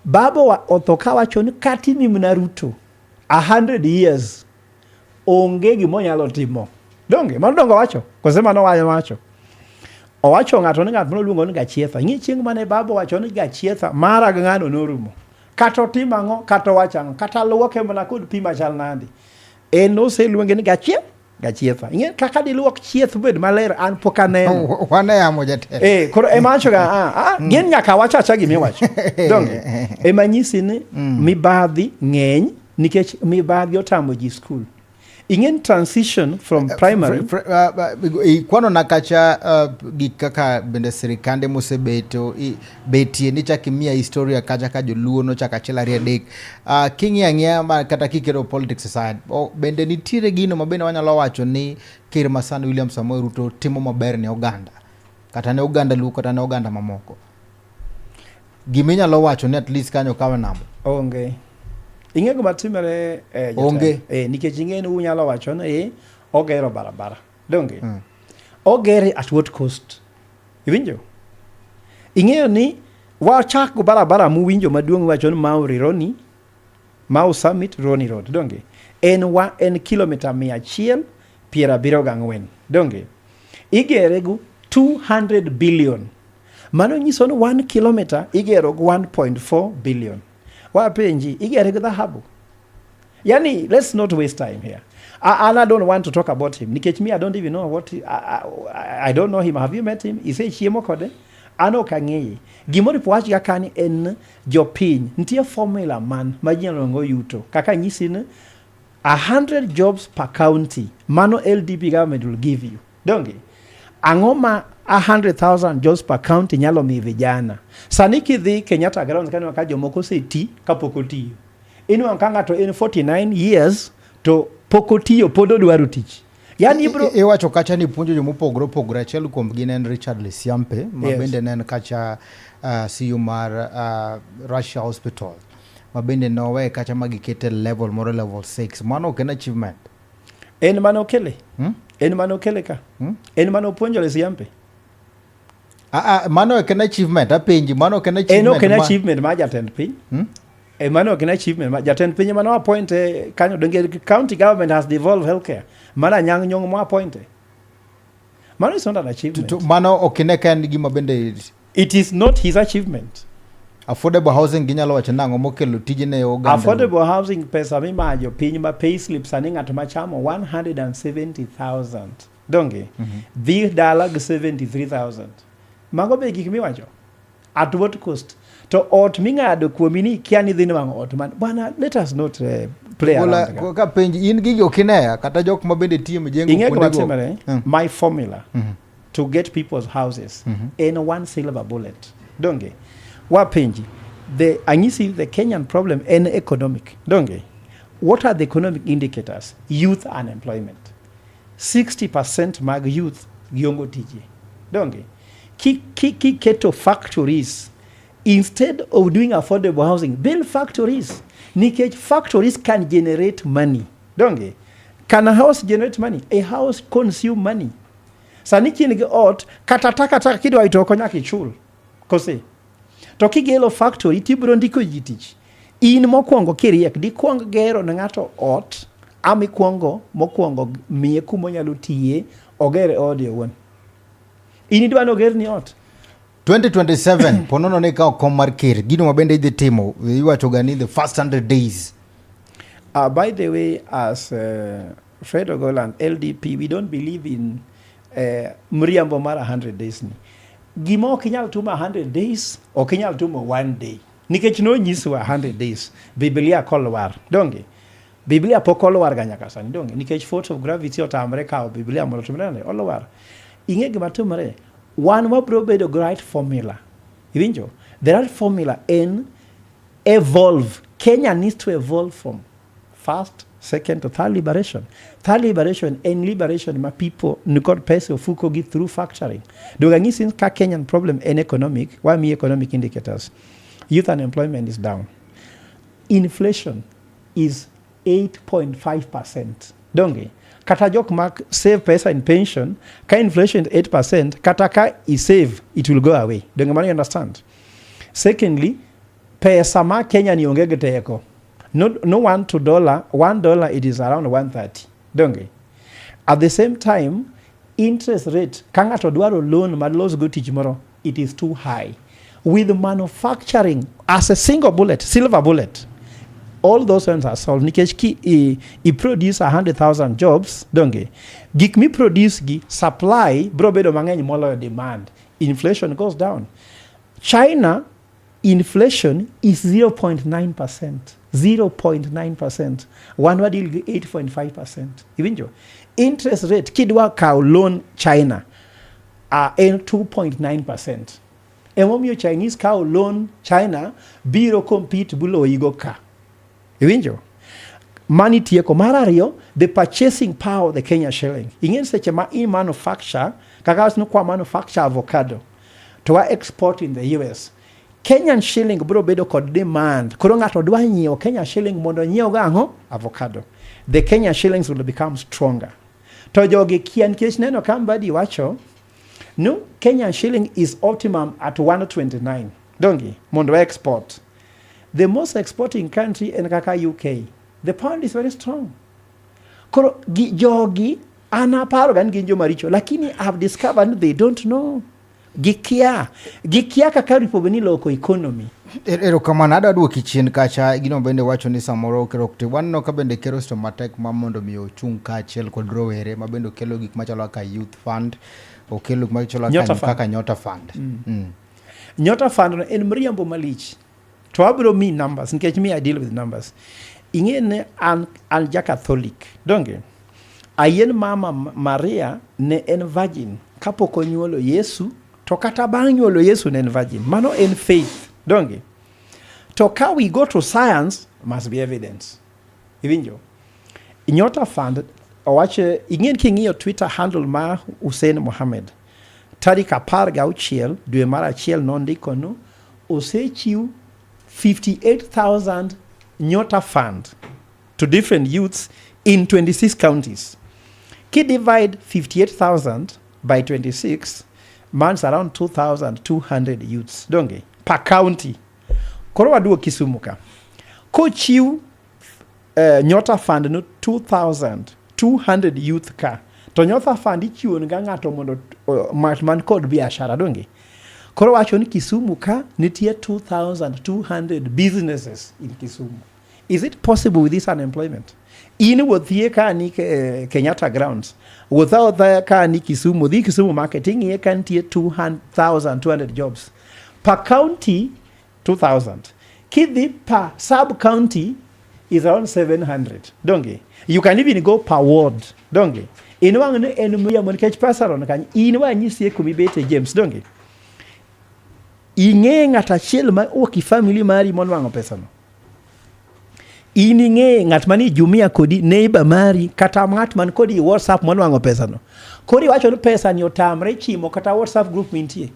Baba otho kawacho ni kati mimna Ruto 100 years onge gima onyalo timo. Donge? Mano donge owacho? Kose mano wacho wacho? Owacho ng'ato ni ng'at moro luongo ni Gachietha. Ing'e chieng' mane baba owacho ni Gachietha mara gi ng'ano norumo. Kata otim ang'o, kata owach ang'o, kata luoke mana kod pi machal nadi. En oseluonge ni Gachietha. Gachietha. Ing'e kaka diluok chieth bed maler an pok aneno. Wan e yamo jatelo. Eh, koro ema wacho ga gin nyaka wach acha gima iwacho. Donge? Ema nyisi ni mibadhi ng'eny nikech mibadhi otamo ji skul. Ing'e ni transition from primary Ikwano na kacha gik kaka bende sirikande mosebeto betie ni chak imiya historia kacha ka joluo nochako achiel ariyo adek. King'iyo ang'iya kata kiketo politics aside, bende nitiere gino ma bende wanyalo wacho ni ker masani William Samoei Ruto timo maber ne oganda kata ne oganda Luo kata ne oganda mamoko. Gima inyalo wacho ni at least kanyo kawe namo. Onge. Ing'e gima timore Onge. Nikech ing'e ni unyalo wacho ni ogero barabara. Donge? Ogere at what cost? Iwinjo? Ing'eyo ni wachak go barabara muwinjo maduong' iwacho ni Mau Rironi, Mau Summit Rironi Road. Donge? En wa en kilomita 174. Donge? Igere go 200 billion. Mano nyiso ni 1 kilometer igero go 1.4 billion. Wapenji, igere gi dhahabu. Yani, let's not waste time here. And I don't want to talk about him. Nikech me, I don't even know what, I don't know him. Have you met him? Ise chiemo kode? An ok ang'eye. Gimoro wach ga kani en jopiny. Nitie formula man ma ji nyalo nwang'o yuto. Kaka nyisi ni 100 jobs per county. Mano LDP government will give you. Donge? Ang'o ma 100,000 jobs per county nyalo miyo vijana? Sani kidhi Kenyatta grounds kaneno ka jomoko oseti kapok otiyo. Inwang'o ka ng'ato en 49 years to pok otiyo pod odwaro tich. Yani ibro Iwacho kacha ni puonjo jomopogore opogore. Achiel kuomgi ne en Richard Lesiampe ma bende ne en kacha CEO mar Russia Hospital ma bende nowe kacha ma gikete level moro level 6. Mano ok en achievement. En mane okele? En mane okele ka? En mane opuonjo Lesiampe? Mano ok en achievement, apenji, mano ok en achievement. En ok en achievement mar jatend piny. Mano ok en achievement mar jatend piny mane appoint kanyo. Donge county government has devolved healthcare. Mana Anyang' Nyong'o mo appoint. Mano is not an achievement. To mano ok ine ka en gima bende. It is not his achievement. Affordable housing ginyalo wacho nang'o mokelo tije ne oganda? Affordable housing pesa mimajo piny ma pay slip sani ng'at machamo 170,000. Donge? Dhi dala gi 73,000. Mago be gik miwacho. At what cost? To ot ming'ado kuomi ni ikia ni dhi nwang'o ot man. Bwana, let us not play around. Ka penj in gigi ok ineya kata jok ma bende tiyo mijengo Ing'e gima timore? My formula to get people's houses en one silver bullet. Donge? Wapenji. The anyisi the Kenyan problem en economic. Donge? What are the economic indicators? Youth unemployment. 60% mag youth giongo tije. Donge? Kiketo factories instead of doing affordable housing, build factories. Nikech factories can generate money. Donge? Can a house generate money? A house consume money. Sani kin gi ot, kata taka taka kidwa ito oko nyaka ichul. Kose? To kigelo factory tibiro ndiko ji tich. In mokwongo kiriek, dikwong gero ne ng'ato ot, ama ikwongo mokwongo miye kuma onyalo tiye, oger ode owuon. In idwa ni ogerni ot? 2027 ponono ni ikawo kom mar ker, gino ma bende idhi timo, iwacho ga ni the first 100 days. By the way, as Fred Ogola and LDP, we don't believe in mriambo mar 100 days ni. Gima ok inyal timo 100 days, ok inyal timo one day. Nikech nonyiswa 100 days, Biblia kolwar. Donge? Biblia pok olwar ga nyaka sani, donge? Nikech force of gravity otamre kawo Biblia mondo otimre nade? Olwar. Ing'e gima timore? Wan wabiro bedo gi right formula. Iwinjo? The right formula en evolve. Kenya needs to evolve from first, second to third liberation. Third liberation en liberation ma people nikod pesa ofuko gi through factoring. Donge anyisi ka Kenyan problem en economic, wamiyi economic indicators. Youth unemployment is down. Inflation is 8.5%. Donge? Kata jok ma save pesa in pension, ka inflation is 8%, kata ka i save, it will go away. Donge mano you understand? Secondly, pesa ma Kenya ni onge gi teko. No, no one to dollar, $1 it is around 130. Donge? At the same time, interest rate, ka ng'ato dwaro loan mar los go tich moro, it is too high. With manufacturing as a single bullet, silver bullet, all those ones are solved. Nikech ki i produce 100,000 jobs, donge? Gik mi produce gi supply bro bedo mang'eny moloyo demand. Inflation goes down. China inflation is 0.9%. 0.9%. Wan wadeal gi 8.5%. Iwinjo? Interest rate kidwa kawo loan China en 2.9%. Emomiyo Chinese kawo loan China biro compete buloyi go ka. Iwinjo? Mani tieko. Mar ariyo, the purchasing power of the Kenya shilling. Ing'e seche ma i manufacture, kaka wach ni kwa manufacture avocado, to wa export in the US. Kenyan shilling biro bedo kod demand. Koro ng'ato dwa nyiewo Kenya shilling mondo onyiew go ang'o? Avocado. The Kenya shillings will become stronger. To jogi kia nikech neno ka Mbadi wacho no Kenyan shilling is optimum at 129. Dongi mondo export. The most exporting country en kaka UK. The pound is very strong. Koro gi, jogi an aparo ga ni gin joma richo lakini I've discovered they don't know. Gikia. Gikia kaka ripo bed ni loko economy. Erokamano adwa duoki chien kacha gino bende wacho ni samoro kero ok waneno ka bende ker osetiyo matek ma mondo mi ochung' kaachiel kod rowere ma bende okelo gik machalo kaka youth fund okelo gik machalo Nyota Fund. kaka nyota fund. Nyota Fund no en mriambo malich. To abiro mi numbers nikech mi I deal with numbers. Ing'e ni an ja Catholic. Donge? Ayien mama Maria ne en virgin kapok onyuolo Yesu to kata bang' nyuolo Yesu ne en virgin. Mano en faith. Donge? To ka we go to science, must be evidence. Iwinjo? Nyota Fund owacho ing'e ni king'iyo Twitter handle ma Hussein Mohammed tarik 16 dwe mar achiel nondiko no osechiw 58,000 Nyota Fund to different youths in 26 counties. Ki divide 58,000 by 26 man's around 2,200 youths. Donge? Per county. Koro waduok Kisumu ka. Kochiw Nyota Fund no 2,200 youth ka. To Nyota Fund ichiwo ga ng'ato mondo ng'at man kod biashara donge? Koro wacho ni Kisumu ka nitie 2,200 businesses in Kisumu. Is it possible with this unemployment? In wuothie ka ni Kenyatta grounds, wuoth awuotha ka ni Kisumu, dhi Kisumu market, ing'iye ka nitie 2,200 jobs. Per county, 2,000. Kidhi per sub county is around 700. Donge? You can even go per ward. Donge? Inwang'o ni en mriambo nikech pesa ron kanyo. In wanyisie kumibete James. Donge? Ing'e ng'at achiel ma ok i family mari monwang'o pesano. In ing'e ng'at manie Jumia kodi neighbor mari kata ng'at man kodi i WhatsApp monwang'o pesano. Koro iwacho ni pesa ni otamre chimo kata WhatsApp group mintie.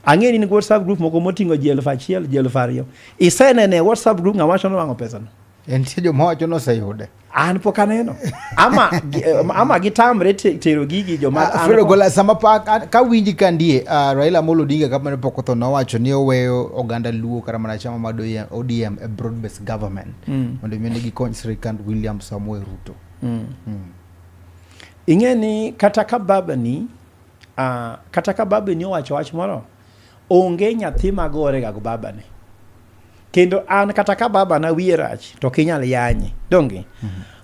Ang'e ni in gi WhatsApp group moko moting'o ji 1000, ji 2000. Isenene e WhatsApp group ng'ama wacho nonwang'o pesano. En nitie joma wacho ni oseyude. An pok aneno. Ama gitamre tero gigi joma an Alfredo Gola sama pa ka winji ka ndie Raila Amolo Odinga kama ne pok otho nowacho ni oweyo oganda Luo kata mana chama mar ODM e broad based government mondo mi ne gikony sirikand William Samoei Ruto. Ing'e ni kata ka babani owacho wach moro, onge nyathi magore ga go babane. Kendo an kata ka babana wiye rach to ok inyal yanye. Donge?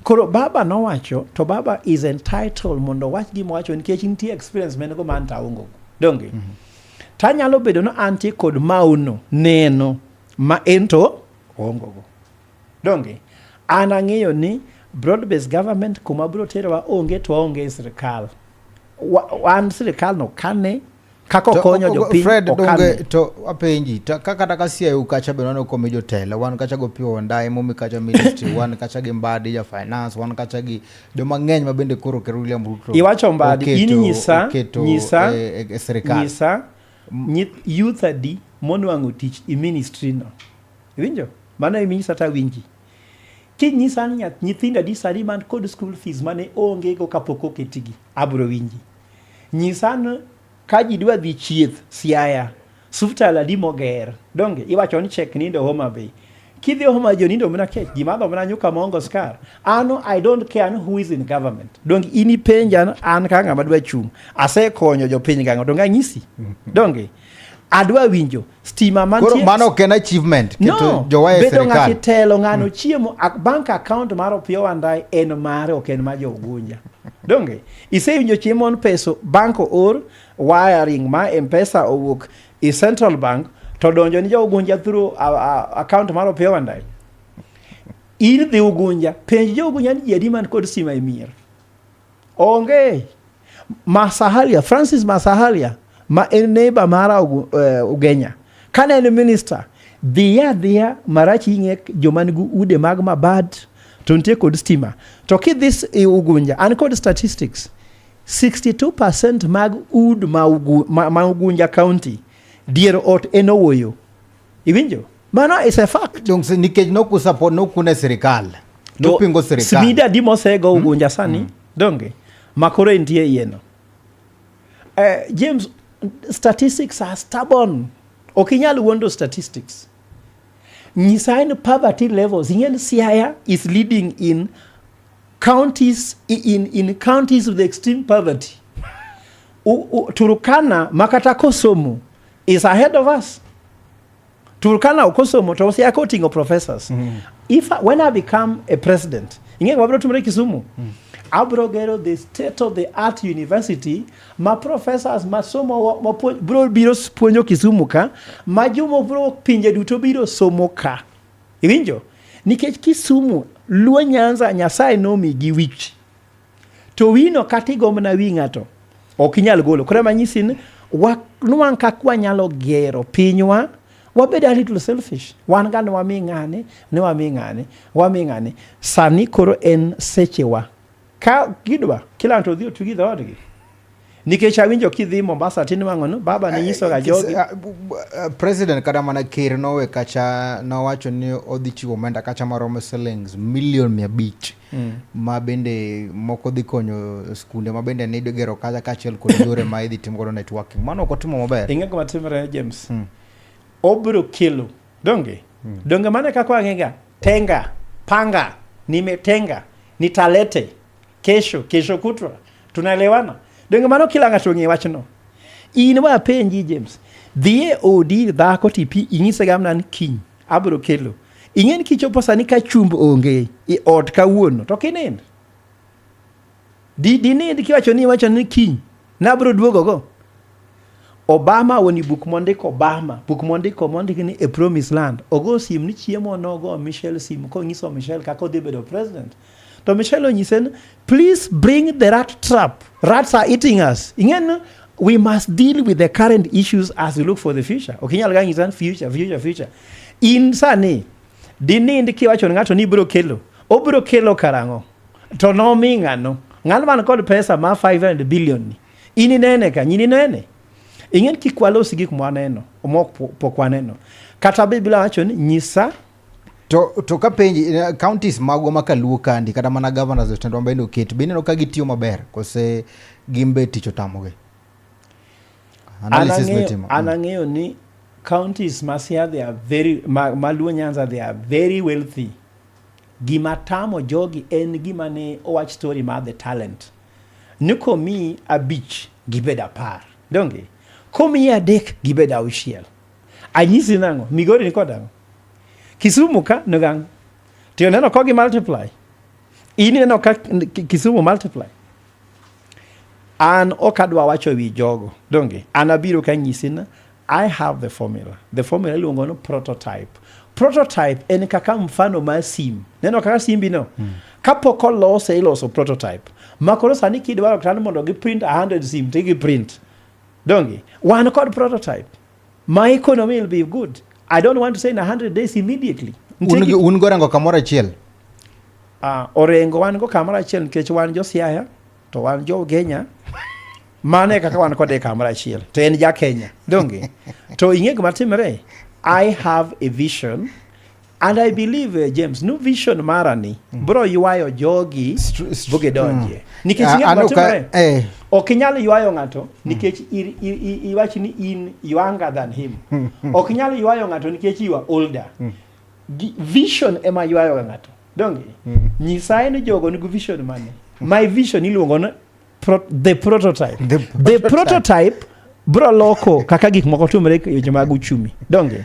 Koro baba nowacho to baba is entitled mondo owach gima owacho nikech nitie experience ma en go ma an to aonge go. Donge? Tanyalo bedo ni antie kod maono neno ma en to oonge go. Donge? An ang'eyo ni broad based government kuma biro terowa onge to waonge e sirikal. Wan sirikal no kane kaka okonyo jopiny Fred okane. Donge to apenji ka kata ka siayo kacha be waneno komi jotelo wan kacha go Opiyo Wandayi momi kacha ministry wan kacha gi Mbadi ja finance wan kacha gi joma ng'eny ma bende koro ker William Ruto Iwacho Mbadi, in nyisa, oketo nyisa, e sirikal. Nyisa youth adi monwang'o tich e ministry no. Iwinjo? Mano eminyisa tawinji. Kinyisa ni nyithindo adi sani man kod school fees mane onge go kapok oketgi, abro winji. Nyisa ni ka ji dwa dhi chieth Siaya, suptal adi moger? Donge iwacho ni chek nindo Homa Bay. Kidhi Homa Bay jonindo mana kech, ji madho mana nyuka maongo skar. An I don't care who is in government. Donge in ipenja an ka ng'ama dwa chung'. Asekonyo jopiny gang'o, donge anyisi? Donge? Adwa winjo stima mantie. Koro mano ok en achievement keto no, jowa e bedo ng'ati sirikal. telo ng'ano chiemo bank account mar Opiyo Wandayi en mare ok en mar jo Ugunja. Donge? Isewinjo chiemo on peso bank oor wiring ma M-Pesa owuok e Central Bank to donjo ni jo Ugunja through account mar Opiyo Wandayi. In dhi Ugunja, penj jo Ugunja ni ji adi man kod stima e mier. Onge. Masahalia, Francis Masahalia, ma en neighbor mara Ugenya. Kane en minister, dhiya adhiya marach ing'e joma nigi ude mag mabad to nitie kod stima. To kidhi e Ugunja, an kod statistics, 62% mag ud ma Ugunja County, dier ot en owoyo. Iwinjo? Mano is a fact. Dong se nikech noku support nokune sirikal. Nopingo sirikal. Smida di mosego Ugunja sani, donge? Makoro entie iye no. James, statistics are stubborn. Ok inyal wuondo statistics. Nyisa ni poverty levels, ing'e ni Siaya is leading in counties in counties with extreme poverty. Turkana makata kosomo is ahead of us. Turkana ok osomo to Siaya koting'o professors. When I become a president, ing'e gima biro timore Kisumu? Abro gero the state of the art university ma professors masomo ma biro biro puonjo Kisumu ka, ma jomo biro pinje duto biro somo ka. Iwinjo? Nikech Kisumu, Luo Nyanza, Nyasaye nomigi wich. To wino kata igo mana wi ng'ato, ok inyal golo. Koro ema nyisi ni wanwang' kaka wanyalo gero pinywa, wabed a little selfish. Wan ga ni wami ng'ani, ni wami ng'ani, wami ng'ani. Sani koro en sechewa. Ka gidwa, kila ng'ato odhi otwi gi dhoodgi. Nikech awinjo kidhi Mombasa tinwang'o ni baba ne nyiso ga jogi. President kata mana ker nowe kacha nowacho ni odhi chiwo omenda kacha maromo shillings milion 500 ma bende moko dhi konyo skunde ma bende ne gero kacha kaachiel kod yore ma idhi tim godo networking. Mano ok otimo maber. Ing'e gima timore James? Obiro kelo. Donge? Donge mano e kaka wang'e Tenga, panga, nimetenga, nitalete, kesho, kesho kutwa. Tunaelewana? Donge mano kila ng'ato ong'e wachno. In wa penji James, dhi e odi dhako tipi inyise gamna ni kiny abiro kelo. Ing'e ni kichopo sani ka chumb onge e ot kawuono to kinind. Dinind kiwacho ni iwacho ni kiny nabiro duogo go. Obama woni buk mondiko Obama, buk mondiko mondik ni A Promised Land. Ogo sim ni chiemo nogo Michelle sim konyiso Michelle kaka odhi bedo president. To Michelle onyise ni please bring the rat trap. Rats are eating us. Ing'e ni we must deal with the current issues as we look for the future. Ok inyal ga nyisa ni future, future, future. In sani dinind kiwacho ni ng'ato ni ibiro kelo. Obiro kelo karang'o? To nomi ng'ano? Ng'ano man kod pesa ma 500 billion ni? In inene ka, nyini nene. Ing'e ni kik walos gik mwaneno, mok pok waneno. Kata Biblia wacho ni nyisa To kapenji counties magwa ma kaluo kandi kata mana governors jotendwa bende oket be ineno ka gitiyo maber kose gin be tich otamogi? Analysis mitimo. An ang'eyo ni counties ma Siaya they are very ma Luo Nyanza they are very wealthy. Gima tamo jogi en gima ne owach story mar the talent. Ni komiyi 5 gibed 10. Donge? Komiyi 3 gibed 6. Anyisi nang'o? Migori ni kod ang'o? Kisumu ka nigang'. To ineno ka gi multiply. In ineno ka Kisumu multiply. An ok adwa wacho wi jogo. Donge? An abiro ka nyisi ni I have the formula. The formula iluongo ni prototype. Prototype en kaka mfano mar sim. Neno kaka simbi no. Kapok olose iloso prototype. Ma koro sani kidwaro kata ni mondo gi print 100 sim to gi print. Donge? Wan kod prototype. My economy will be good. I don't want to say in 100 days immediately. Un gorengo kamoro achiel? Orengo wan go kamoro achiel nikech wan jo Siaya to wan jo Ugenya. Mano e kaka wan kode kamoro achiel. To en ja Kenya. Donge? To ing'e gima timore? I have a vision. And I believe, James, no vision mara ni bro ywayo jogi bogidonjie. Nikech Ah, ing'e ano gima ka timore? Ok inyal ywayo ng'ato nikech iwach ni in younger than him. Ok inyal ywayo ng'ato nikech you are older. Vision ema ywayo ga ng'ato. Donge? Nyisaye ni jogo nigi vision mane? My vision iluongo ni the prototype. The The prototype bro loko kaka gik moko timore e weche mag uchumi. Donge?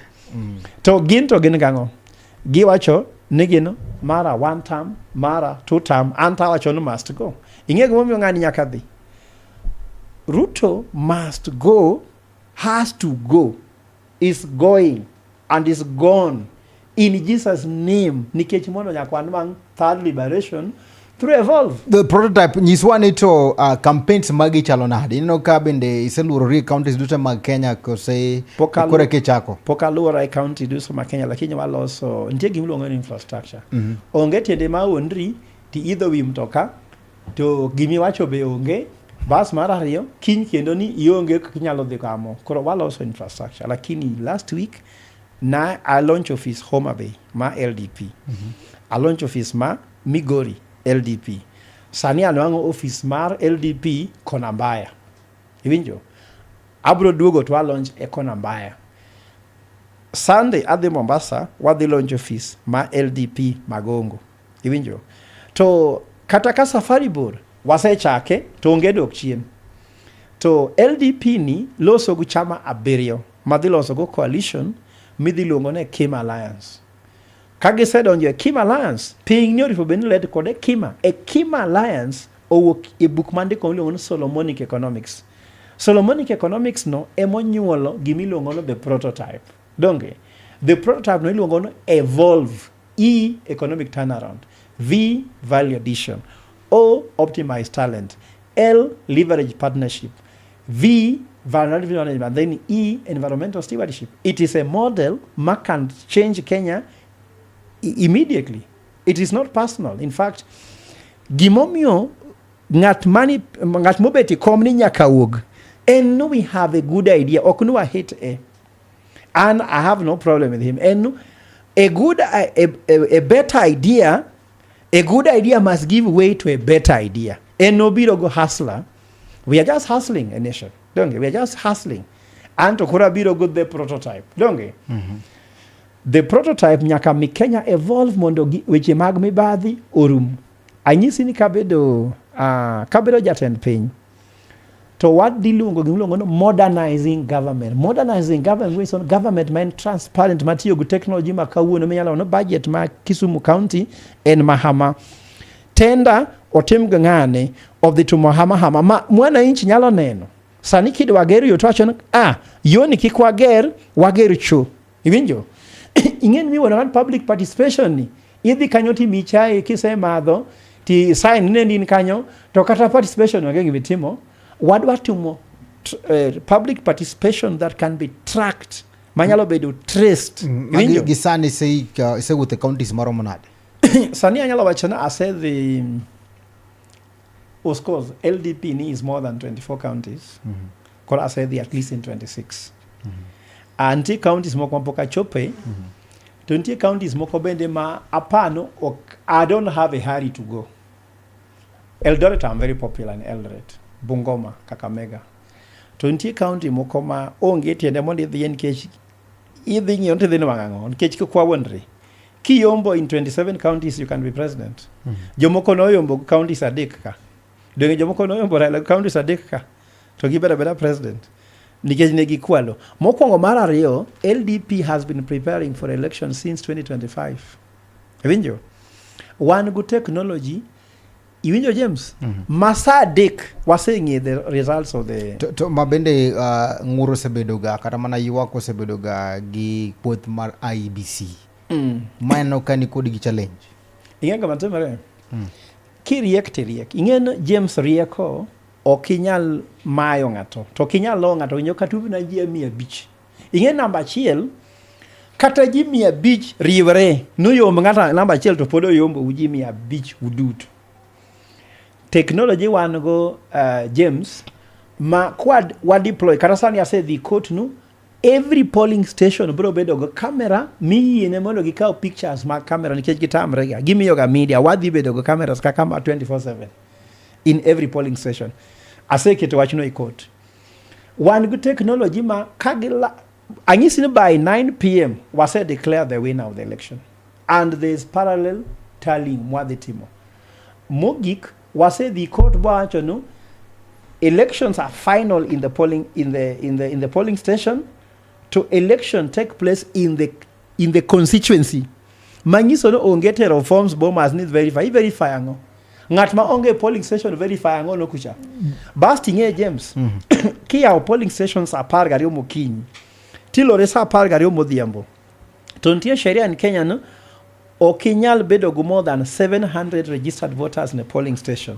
To gin gang'o? Giwacho ni gin mara one term, mara two term, an to awacho ni must go. Ing'e gimomiyo ng'ani nyaka dhi? Ruto must go, has to go, is going and is gone in Jesus name, nikech mondo nyaka wanwang' third liberation through evolve. The prototype, nyiswa ni to campaigns magi chalo nade? Ineno ka bende iseluorori e counties duto mag Kenya kose koro eka ichako? Pok aluora e county duto mag Kenya, lakini waloso, nitie gima iluongo ni infrastructure. Onge tiende ma wuondri ti idho wi mtoka to gimiwacho be onge. Bas mar ariyo, kiny kendo ni ionge kaka inyalo dhi kamo. Koro waloso infrastructure. Lakini last week na a launch office Homa Bay ma LDP. A launch office ma Migori LDP. Sani anwang'o office mar LDP Kona Mbaya. Iwinjo? Abro duogo to a launch e Kona Mbaya. Sunday adhi Mombasa, wadhi launch office ma LDP Magongo. Iwinjo? To kata ka safari bor, wasechake to onge dok chien. To LDP ni loso gi chama abiriyo madhi loso go coalition midhi luongo ni Kima Alliance. Ka gisedonjo e Kima Alliance, piny ni oripo bed ni led kod e Kima. E Kima Alliance owuok e buk mandiko miluongo ni Solomonic Economics. Solomonic Economics no emonyuolo gimiluongo ni the prototype. Donge? The prototype no iluongo ni evolve. E, economic turnaround. V, value addition. O, optimize talent. L, leverage partnership. V, vulnerability management. Then E, environmental stewardship. It is a model that can change Kenya immediately. It is not personal. In fact, gimomiyo ng'at mani ng'at mobet e kom ni nyaka wuog en no we have a good idea, ok ni wa hate e, and I have no problem with him. En a good a better idea, a good idea must give way to a better idea. En nobiro go hustler. We are just hustling a nation, donge? We are just hustling. Anto koro abiro go the prototype, donge? The prototype nyaka mi Kenya evolve mondo weche mag mibadhi orum. Anyisi ni kabedo jatend piny to wadhi luongo gimiluongo ni modernizing government. Modernizing government nyiso ni government ma en transparent, matiyo gi technology ma kawuono, minyalo neno budget ma Kisumu County en mahama, tender otim gi ng'ane odhi timo hama hama ma mwananchi nyalo neno. Sani kidwa ger yo to wacho ni yoni kik wager, wager cho. Iwinjo? Ing'e ni miwuono mar public participation ni idhi kanyo timiyi chae, kisemadho ti sign ne in kanyo, to kata participation onge gimitimo. Wadwa timo public participation that can be tracked, manyalo bedo traced. Iwinjo? Gi sani isewuotho e counties maromo nade? Sani anyalo wacho ni asedhi, of course LDP ni is more than 24 counties. Koro asedhi at least in 26. Nitie counties moko mapok achope, to nitie counties moko bende ma apano ok, I don't have a hurry to go. Eldoret, I'm very popular in Eldoret, Bungoma, Kakamega. To nitie county moko ma onge tiende mondo idhiye, nikech idhi ng'iyo to idhi nwang'o ang'o? Nikech kik wawuondre, kiyombo in 27 counties you can be president. Jomoko noyombo counties adek ka, donge? Jomoko noyombo Raila counties adek ka to gibedo abeda president nikech ne gikwalo mokwongo. Mar ariyo, LDP has been preparing for election since 2025. Iwinjo? Wan go technology, iwinjo, James? Masa 3 waseng'e the results of the To ma bende ng'ur osebedo ga, kata mana ywak osebedo ga gi puoth mar IEBC. Maneno ka ni kod gi challenge. Ing'e gima timore? Kiriek tiriek. Ing'e ni James, rieko ok inyal mayo ng'ato, to ok inyal loyo ng'ato. Winjo kata ubina ji 500. Ing'e namba achiel, kata ji 500 riwre noyomb ng'ato namba achiel, to pod oyombo ji 500 uduto. Technology wan go, James, ma kwa wa deploy, kata sani asedhi court nu. Every polling station biro bedo gi camera miyiene mondo gikaw pictures mag camera nikech gitamre ga. Gimiyo ga media, wadhi bedo gi cameras kaka ma 24/7 in every polling station. Aseketo wachno e court. Wan gi technology ma ka gila anyisi ni by 9 pm wase declare the winner of the election and there is parallel tallying mwadhi timo. Mogik wasedhi court bwawacho ni elections are final in the polling in the polling station to election take place in the constituency manyiso ni onge tero forms bomas ni verify i verify ang'o ng'at ma onge polling station verify ang'o no kucha bas ting'e James kiyawo polling stations 12 mokinyi tilore sa 12 modhiambo to nitie sheria in Kenya no ok inyal bedo gi more than 700 registered voters in a polling station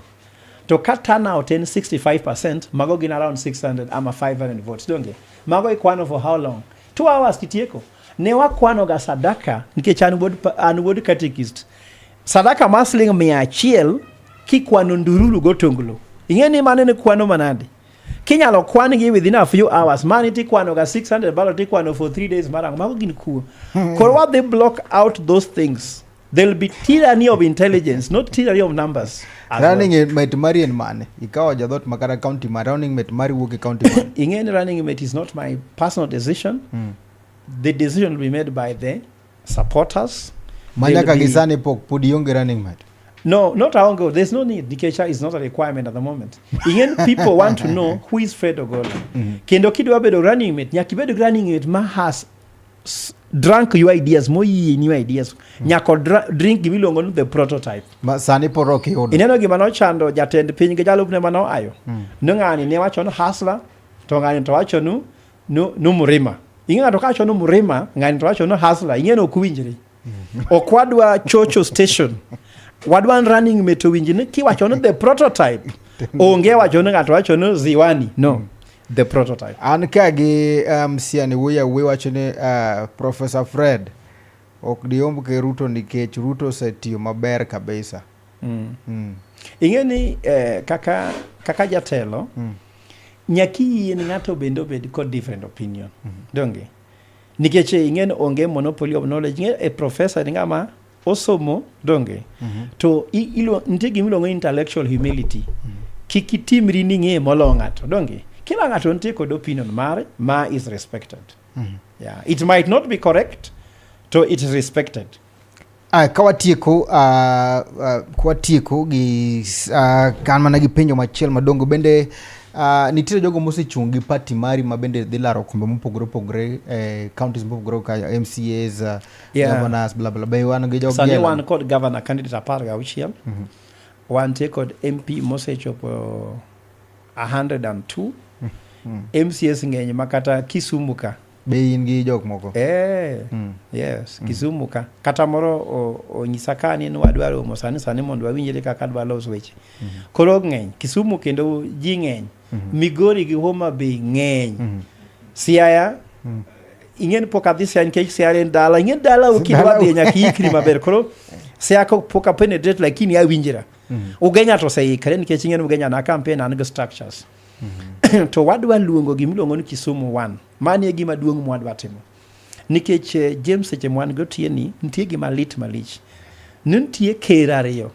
to ka turnout en 65% mago gin around 600 ama 500 votes donge mago ikwano for how long 2 hours titieko ne wakwano ga sadaka nikech an wuod catechist sadaka mar siling 100 kikwano ndururu gotonglo ing'e ni mano ne kwano manade kinyalo kwan gi within a few hours mani tikwano ga 600 ballot tikwano for 3 days marang'o mago gin kuo koro wadhi block out those things. There'll be tyranny of intelligence, not tyranny of numbers as well. Running mate mari en mane? Ikawo jadhot ma kata county ma running mate mari wuok e county mane? Ing'e ni running mate is not my personal decision. The decision will be made by the supporters. Ma They'll nyaka gi be sani pok pod ionge running mate. No, not aonge. There's no need. Nikech is not a requirement at the moment. Ing'e ni people want to know who is Fred Ogola. Kendo kidwa bedo running mate, nyaka ibed running mate ma has drunk your ideas, moyie new ideas. Nyaka drink gimiluongo ni the prototype. Ma sani pod ok iyudo. Ineno gima nochando jatend piny gi jalupne manoayo. Ni ng'ani ne wacho ni hustler, to ng'ani to wacho ni nu mrima. Ing'e ng'ato kawacho ni mrima, ng'ani to wacho ni hustler, ing'e ni ok winjre. Ok wadwa chocho station. Wadwa running mate owinj ni kiwacho ni the prototype. Onge wacho ni ng'ato wacho ni ziwani. No. The prototype. An ka gi Msiani wuoyo awuoya wacho ni Professor Fred ok diomb ke Ruto nikech Ruto osetiyo maber kabisa. Ing'e ni kaka jatelo nyaka iyie ni ng'ato bende obed kod different opinion. Donge? Nikech ing'e ni onge monopoly of knowledge. Ing'e e professor ni ng'ama osomo donge? To nitie gima iluongo ni intellectual humility. Kik itimri ni ing'e moloyo ng'ato donge? Kila ng'ato nitie kod opinion mare ma is respected. Yeah. It might not be correct, to it is respected. Ka watieko gi kan mana gi penjo machielo madongo bende nitiere jogo mosechung' gi party mari ma bende dhi laro kombe mopogore opogore counties mopogore ka MCAs, governors, bla bla, be wan gi jog Sani jela? wan kod governor candidate 16. Wantie kod MP mosechopo 102. MCAs ng'eny ma kata Kisumu ka. Be in gi jok moko? Eh, yes, Kisumu ka. Kata moro onyisa ka ni wadwa romo sani sani mondo wawinjre kaka dwa los weche. Koro ng'eny. Kisumu kendo ji ng'eny. Migori gi Homa Bay ng'eny. Siaya ing'e ni pok adhi Siaya nikech Siaya en dala. Ing'e ni dala kidwa Dala dhi nyaka iikri maber. Koro Siaya pok a penetrate lakini awinjra. Ugenya to oseikre nikech ing'e ni Ugenya na campaign an gi structures. To wadwa luongo gimiluongo ni Kisumu One. Mani e gima duong' mwadwa timo. Nikech James seche mwan gotieni nitie gima lit malich. Ni nitie ker ariyo.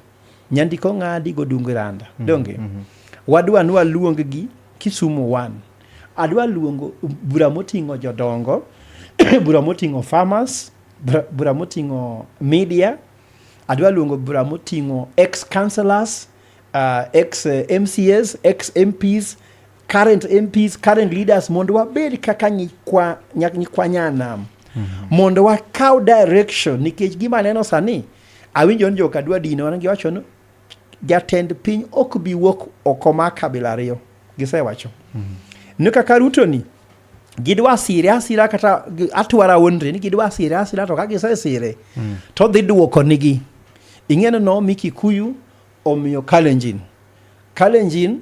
Nyandiko ng'adi godungo randa. Donge? Wadwa ni waluong gi Kisumu One. Adwa luongo bura moting'o jodongo, bura moting'o farmers, bura moting'o media, adwa luongo bura moting'o ex councillors, ex MCAs, ex MPs, current MPs, current leaders mondo wabed kaka nyikwa nyanam. Mondo wakaw direction nikech gima aneno sani awinjo ni joka dwa dino wan giwacho ni jatend piny ok bi wuok oko mar kabila ariyo gisewacho ni kaka Ruto ni gidwa sire asira kata atwara wonre ni gidwa sire asira to ka gisesire to dhi duoko nigi ing'e ni nomi Kikuyu omiyo Kalenjin, Kalenjin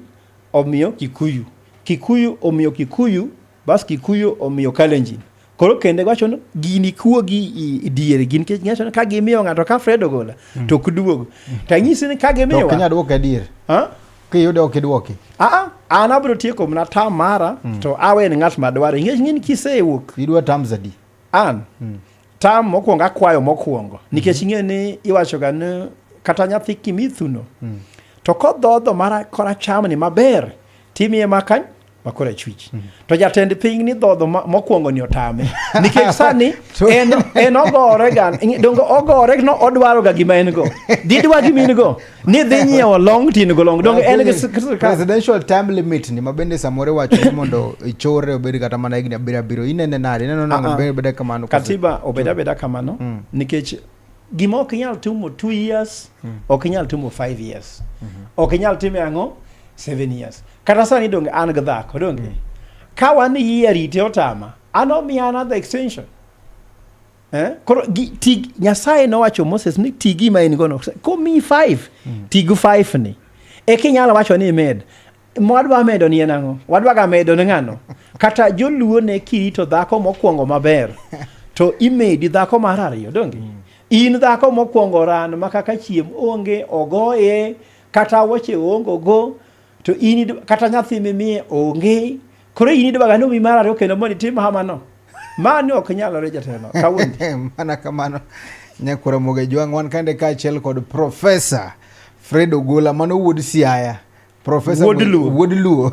omiyo Kikuyu, Kikuyu omiyo Kikuyu, bas Kikuyu omiyo Kalenjin. Koro kende wacho ni gini kuogi i diergi nikech giwacho ni ka gimiyo ng'ato ka Fred Ogola to ok duog. To anyisi ni ka To ok gimiyowa inyal duoke adier. Ha? Kiyude ok idwoki. Ah, ah, An abiro tieko mana term mara to awe ne ng'at madware. Nikech ing'e ni kisewuok Idwa terms adi? an term mokwongo akwayo mokwongo nikech ing'e ni iwacho ga ni kata nyathi kimithuno to kodhodho mara korachamni maber timiye makany makoro achwich to jatend piny ni dhodho mokwongo ni otame nikech sani en, en ogore ga donge ogore no odwaro ga gima en go didwa gima in go ni dhi nyiewo long tin go long donge en gi sirkal Presidential term limit ni ma bende samoro iwacho ni mondo ichore obed kata mana higni abiriyo abiriyo inene nade ineno nang'o Ah, ah. obed abeda kamano koso? Katiba obed abeda kamano nikech gima ok inyal timo 2 years ok inyal timo 5 years ok inyal timo ang'o 7 years kata sani donge an gi dhako donge ka wan yie rite otama an omiya another extension eh? Koro gi, ti, Nyasaye nowacho Moses ni ti gima in gono komiyi 5 ti gi 5 ni eka inyalo wacho ni imed mwadwa medo ni en ang'o wadwa ga medo ne ng'ano kata joluo ne kirito dhako mokwongo maber to imedi dhako mar ariyo donge in dhako mokwongo ran ma kaka chiem onge ogoye kata wuoche onge go to in kata nyathi mimiye onge koro in idwaga ni omiyi mar ariyo kendo mondo itim hamano mani ok nyalore jatelo kawuono mana kamano nyakwara Moge Jwang' wan kande kaachiel kod Profesa Fred Ogola mano wuod Siaya Professor Wuod Luo. Wuod Luo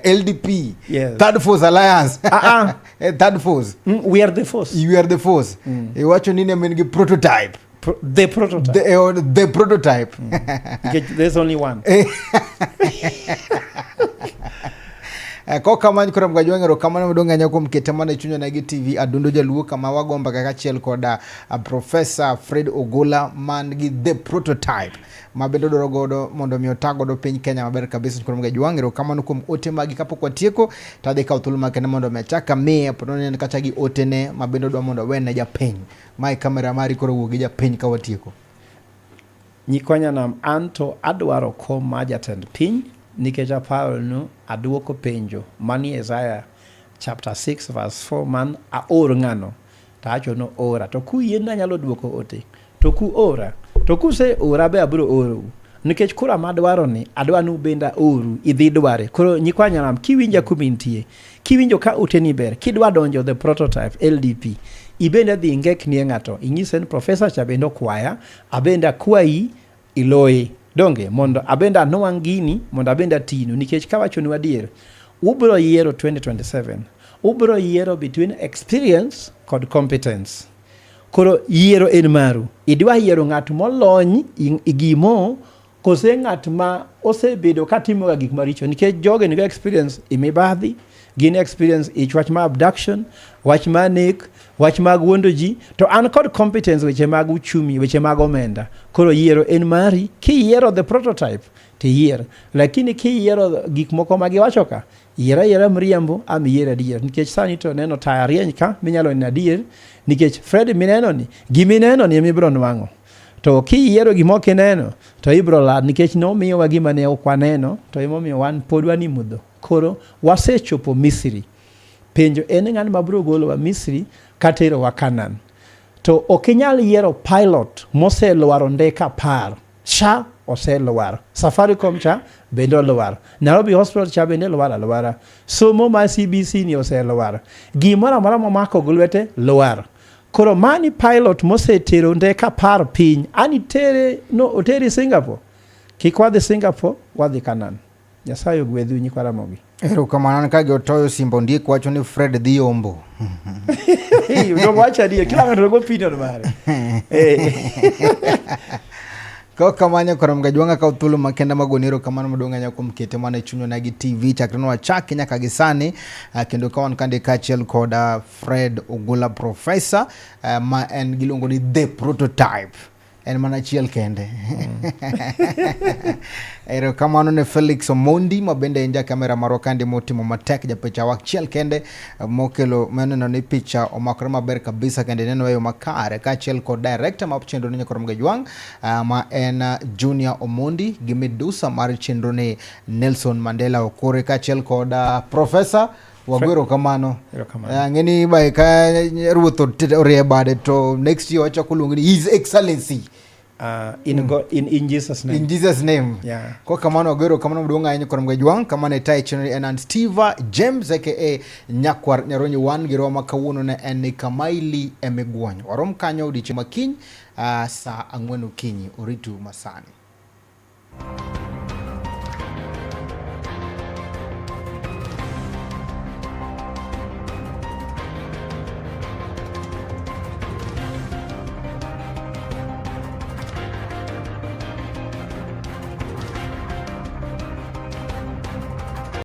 LDP Yes. Third Force Alliance Ah, ah. Third Force We are the force you are the force iwacho ni ne en gi prototype The prototype the prototype Nikech there's only one Kokamany koro Mgajwang' erokamano maduong' ahinya kuom kete mana e chuny Onagi TV Adundo Jaluo kama wago mbaka kaachiel kod Professor Fred Ogola man gi the prototype ma bende odwaro godo mondo mi ota godo piny Kenya maber kabisa. Koro Mgajwang' erokamano kuom ote magi. Kapok watieko to adhi kawo thuolo makende mondo mi achak amiye pod en kacha gi otene ma bende odwa mondo owene japiny. Mae kamera mari koro wuo gi japiny ka watieko. Nyikwa Nyanam, anto adwaro kom mar jatend piny nikech aparo ni aduoko penjo manie Isaiah chapter 6 verse 4 man aor ng'ano to awacho ni ora to kuyiena anyalo duoko ote to kuora to kuseora be abiro orou nikech kura madwaro ni adwa ni ubende aoru idhi dware. Koro nyikwa Nyanam kiwinja kuma intie kiwinjo ka oteni ber kidwa donjo the prototype LDP ibende dhi ingeknie ng'ato inyise ni professor cha bende okwaya abende akwayi iloye donge mondo abende anwang' gini mondo abende atinu nikech kawachonu adier ubiro yiero 2027 ubiro yiero between experience kod competence. Koro yiero en maru idwa yiero ng'at molony i gimo kose ng'at ma osebedo katimoga gik maricho nikech jogi nigi experience i mibadhi gin experience i wach mar abduction wach mar nek wach mag wuondo ji to an kod competence weche mag uchumi weche mag omenda. Koro yiero en mari kiyiero the prototype to iyier lakini kiyiero gik moko ma giwacho ka yier ayiera mriambo ama iyier adier nikech sani to neno taya rieny ka minyalo neno adier nikech Fred mineno ni gimineno ni ema ibiro nwang'o to kiyiero gima ok ineno to ibiro lal nikech nomiyowa gima ne ok waneno to emomiyo wan pod wan e mudho. Koro wasechopo Misri penjo en ng'ano mabiro golowa Misri katerowa Canaan to ok inyal yiero pilot moselwaro ndeke 10 cha oselwar Safaricom cha bende olwar Nairobi Hospital cha bende lwar alwara somo mar CBC ni oselwar gimoro amora momako gi lwete lwar. Koro mani pilot mosetero ndeke 10 piny ani tere no oteri Singapore kik wadhi Singapore wadhi Canaan. Nyasaye ogwedhu nyikwa Ramogi. Erokamano an ka gi otoyo simba ondiek wacho ni Fred dhi yombo. Dongo wacho adier kila ng'ato go opinion mare. Ka kamano koro Mgajwang'a kawo thuolo makende magoni erokamano maduong' ahinya kuom kete mana e chuny Onagi TV chakre nwachaki nyaka gi sani kendo ka wan kande kaachiel kod Fred Ogola Professor ma en giluongo ni the prototype en mana achiel kende. Erokamano ne Felix Omondi ma bende en ja kamera marwa kande motimo matek japicha wa achiel kende mokelo maneno ni picha omakore maber kabisa kendo ineno e yo makare kaachiel kod director mar chenro ni Nyakoro Mgajwang' ma en Junior Omondi gi midusa mar chenro ni Nelson Mandela Okore kaachiel kod Professor Wagwero kamano. Ang'e ni by ka ruoth orie bade to next year wachako luongi ni His Excellency. In, God, in Jesus name. In Jesus name. Yeah. Kwa kamano wagero kamano maduong' ahinya kod mga jwang' kama ne tayo chenro en an Steve James aka Nyakwar Nyaronyi wan gi romo kawuono ne en ni Kamaili emigwonyo. Warom kanyo odiechieng' makiny saa 4 okinyi. Oritu masani.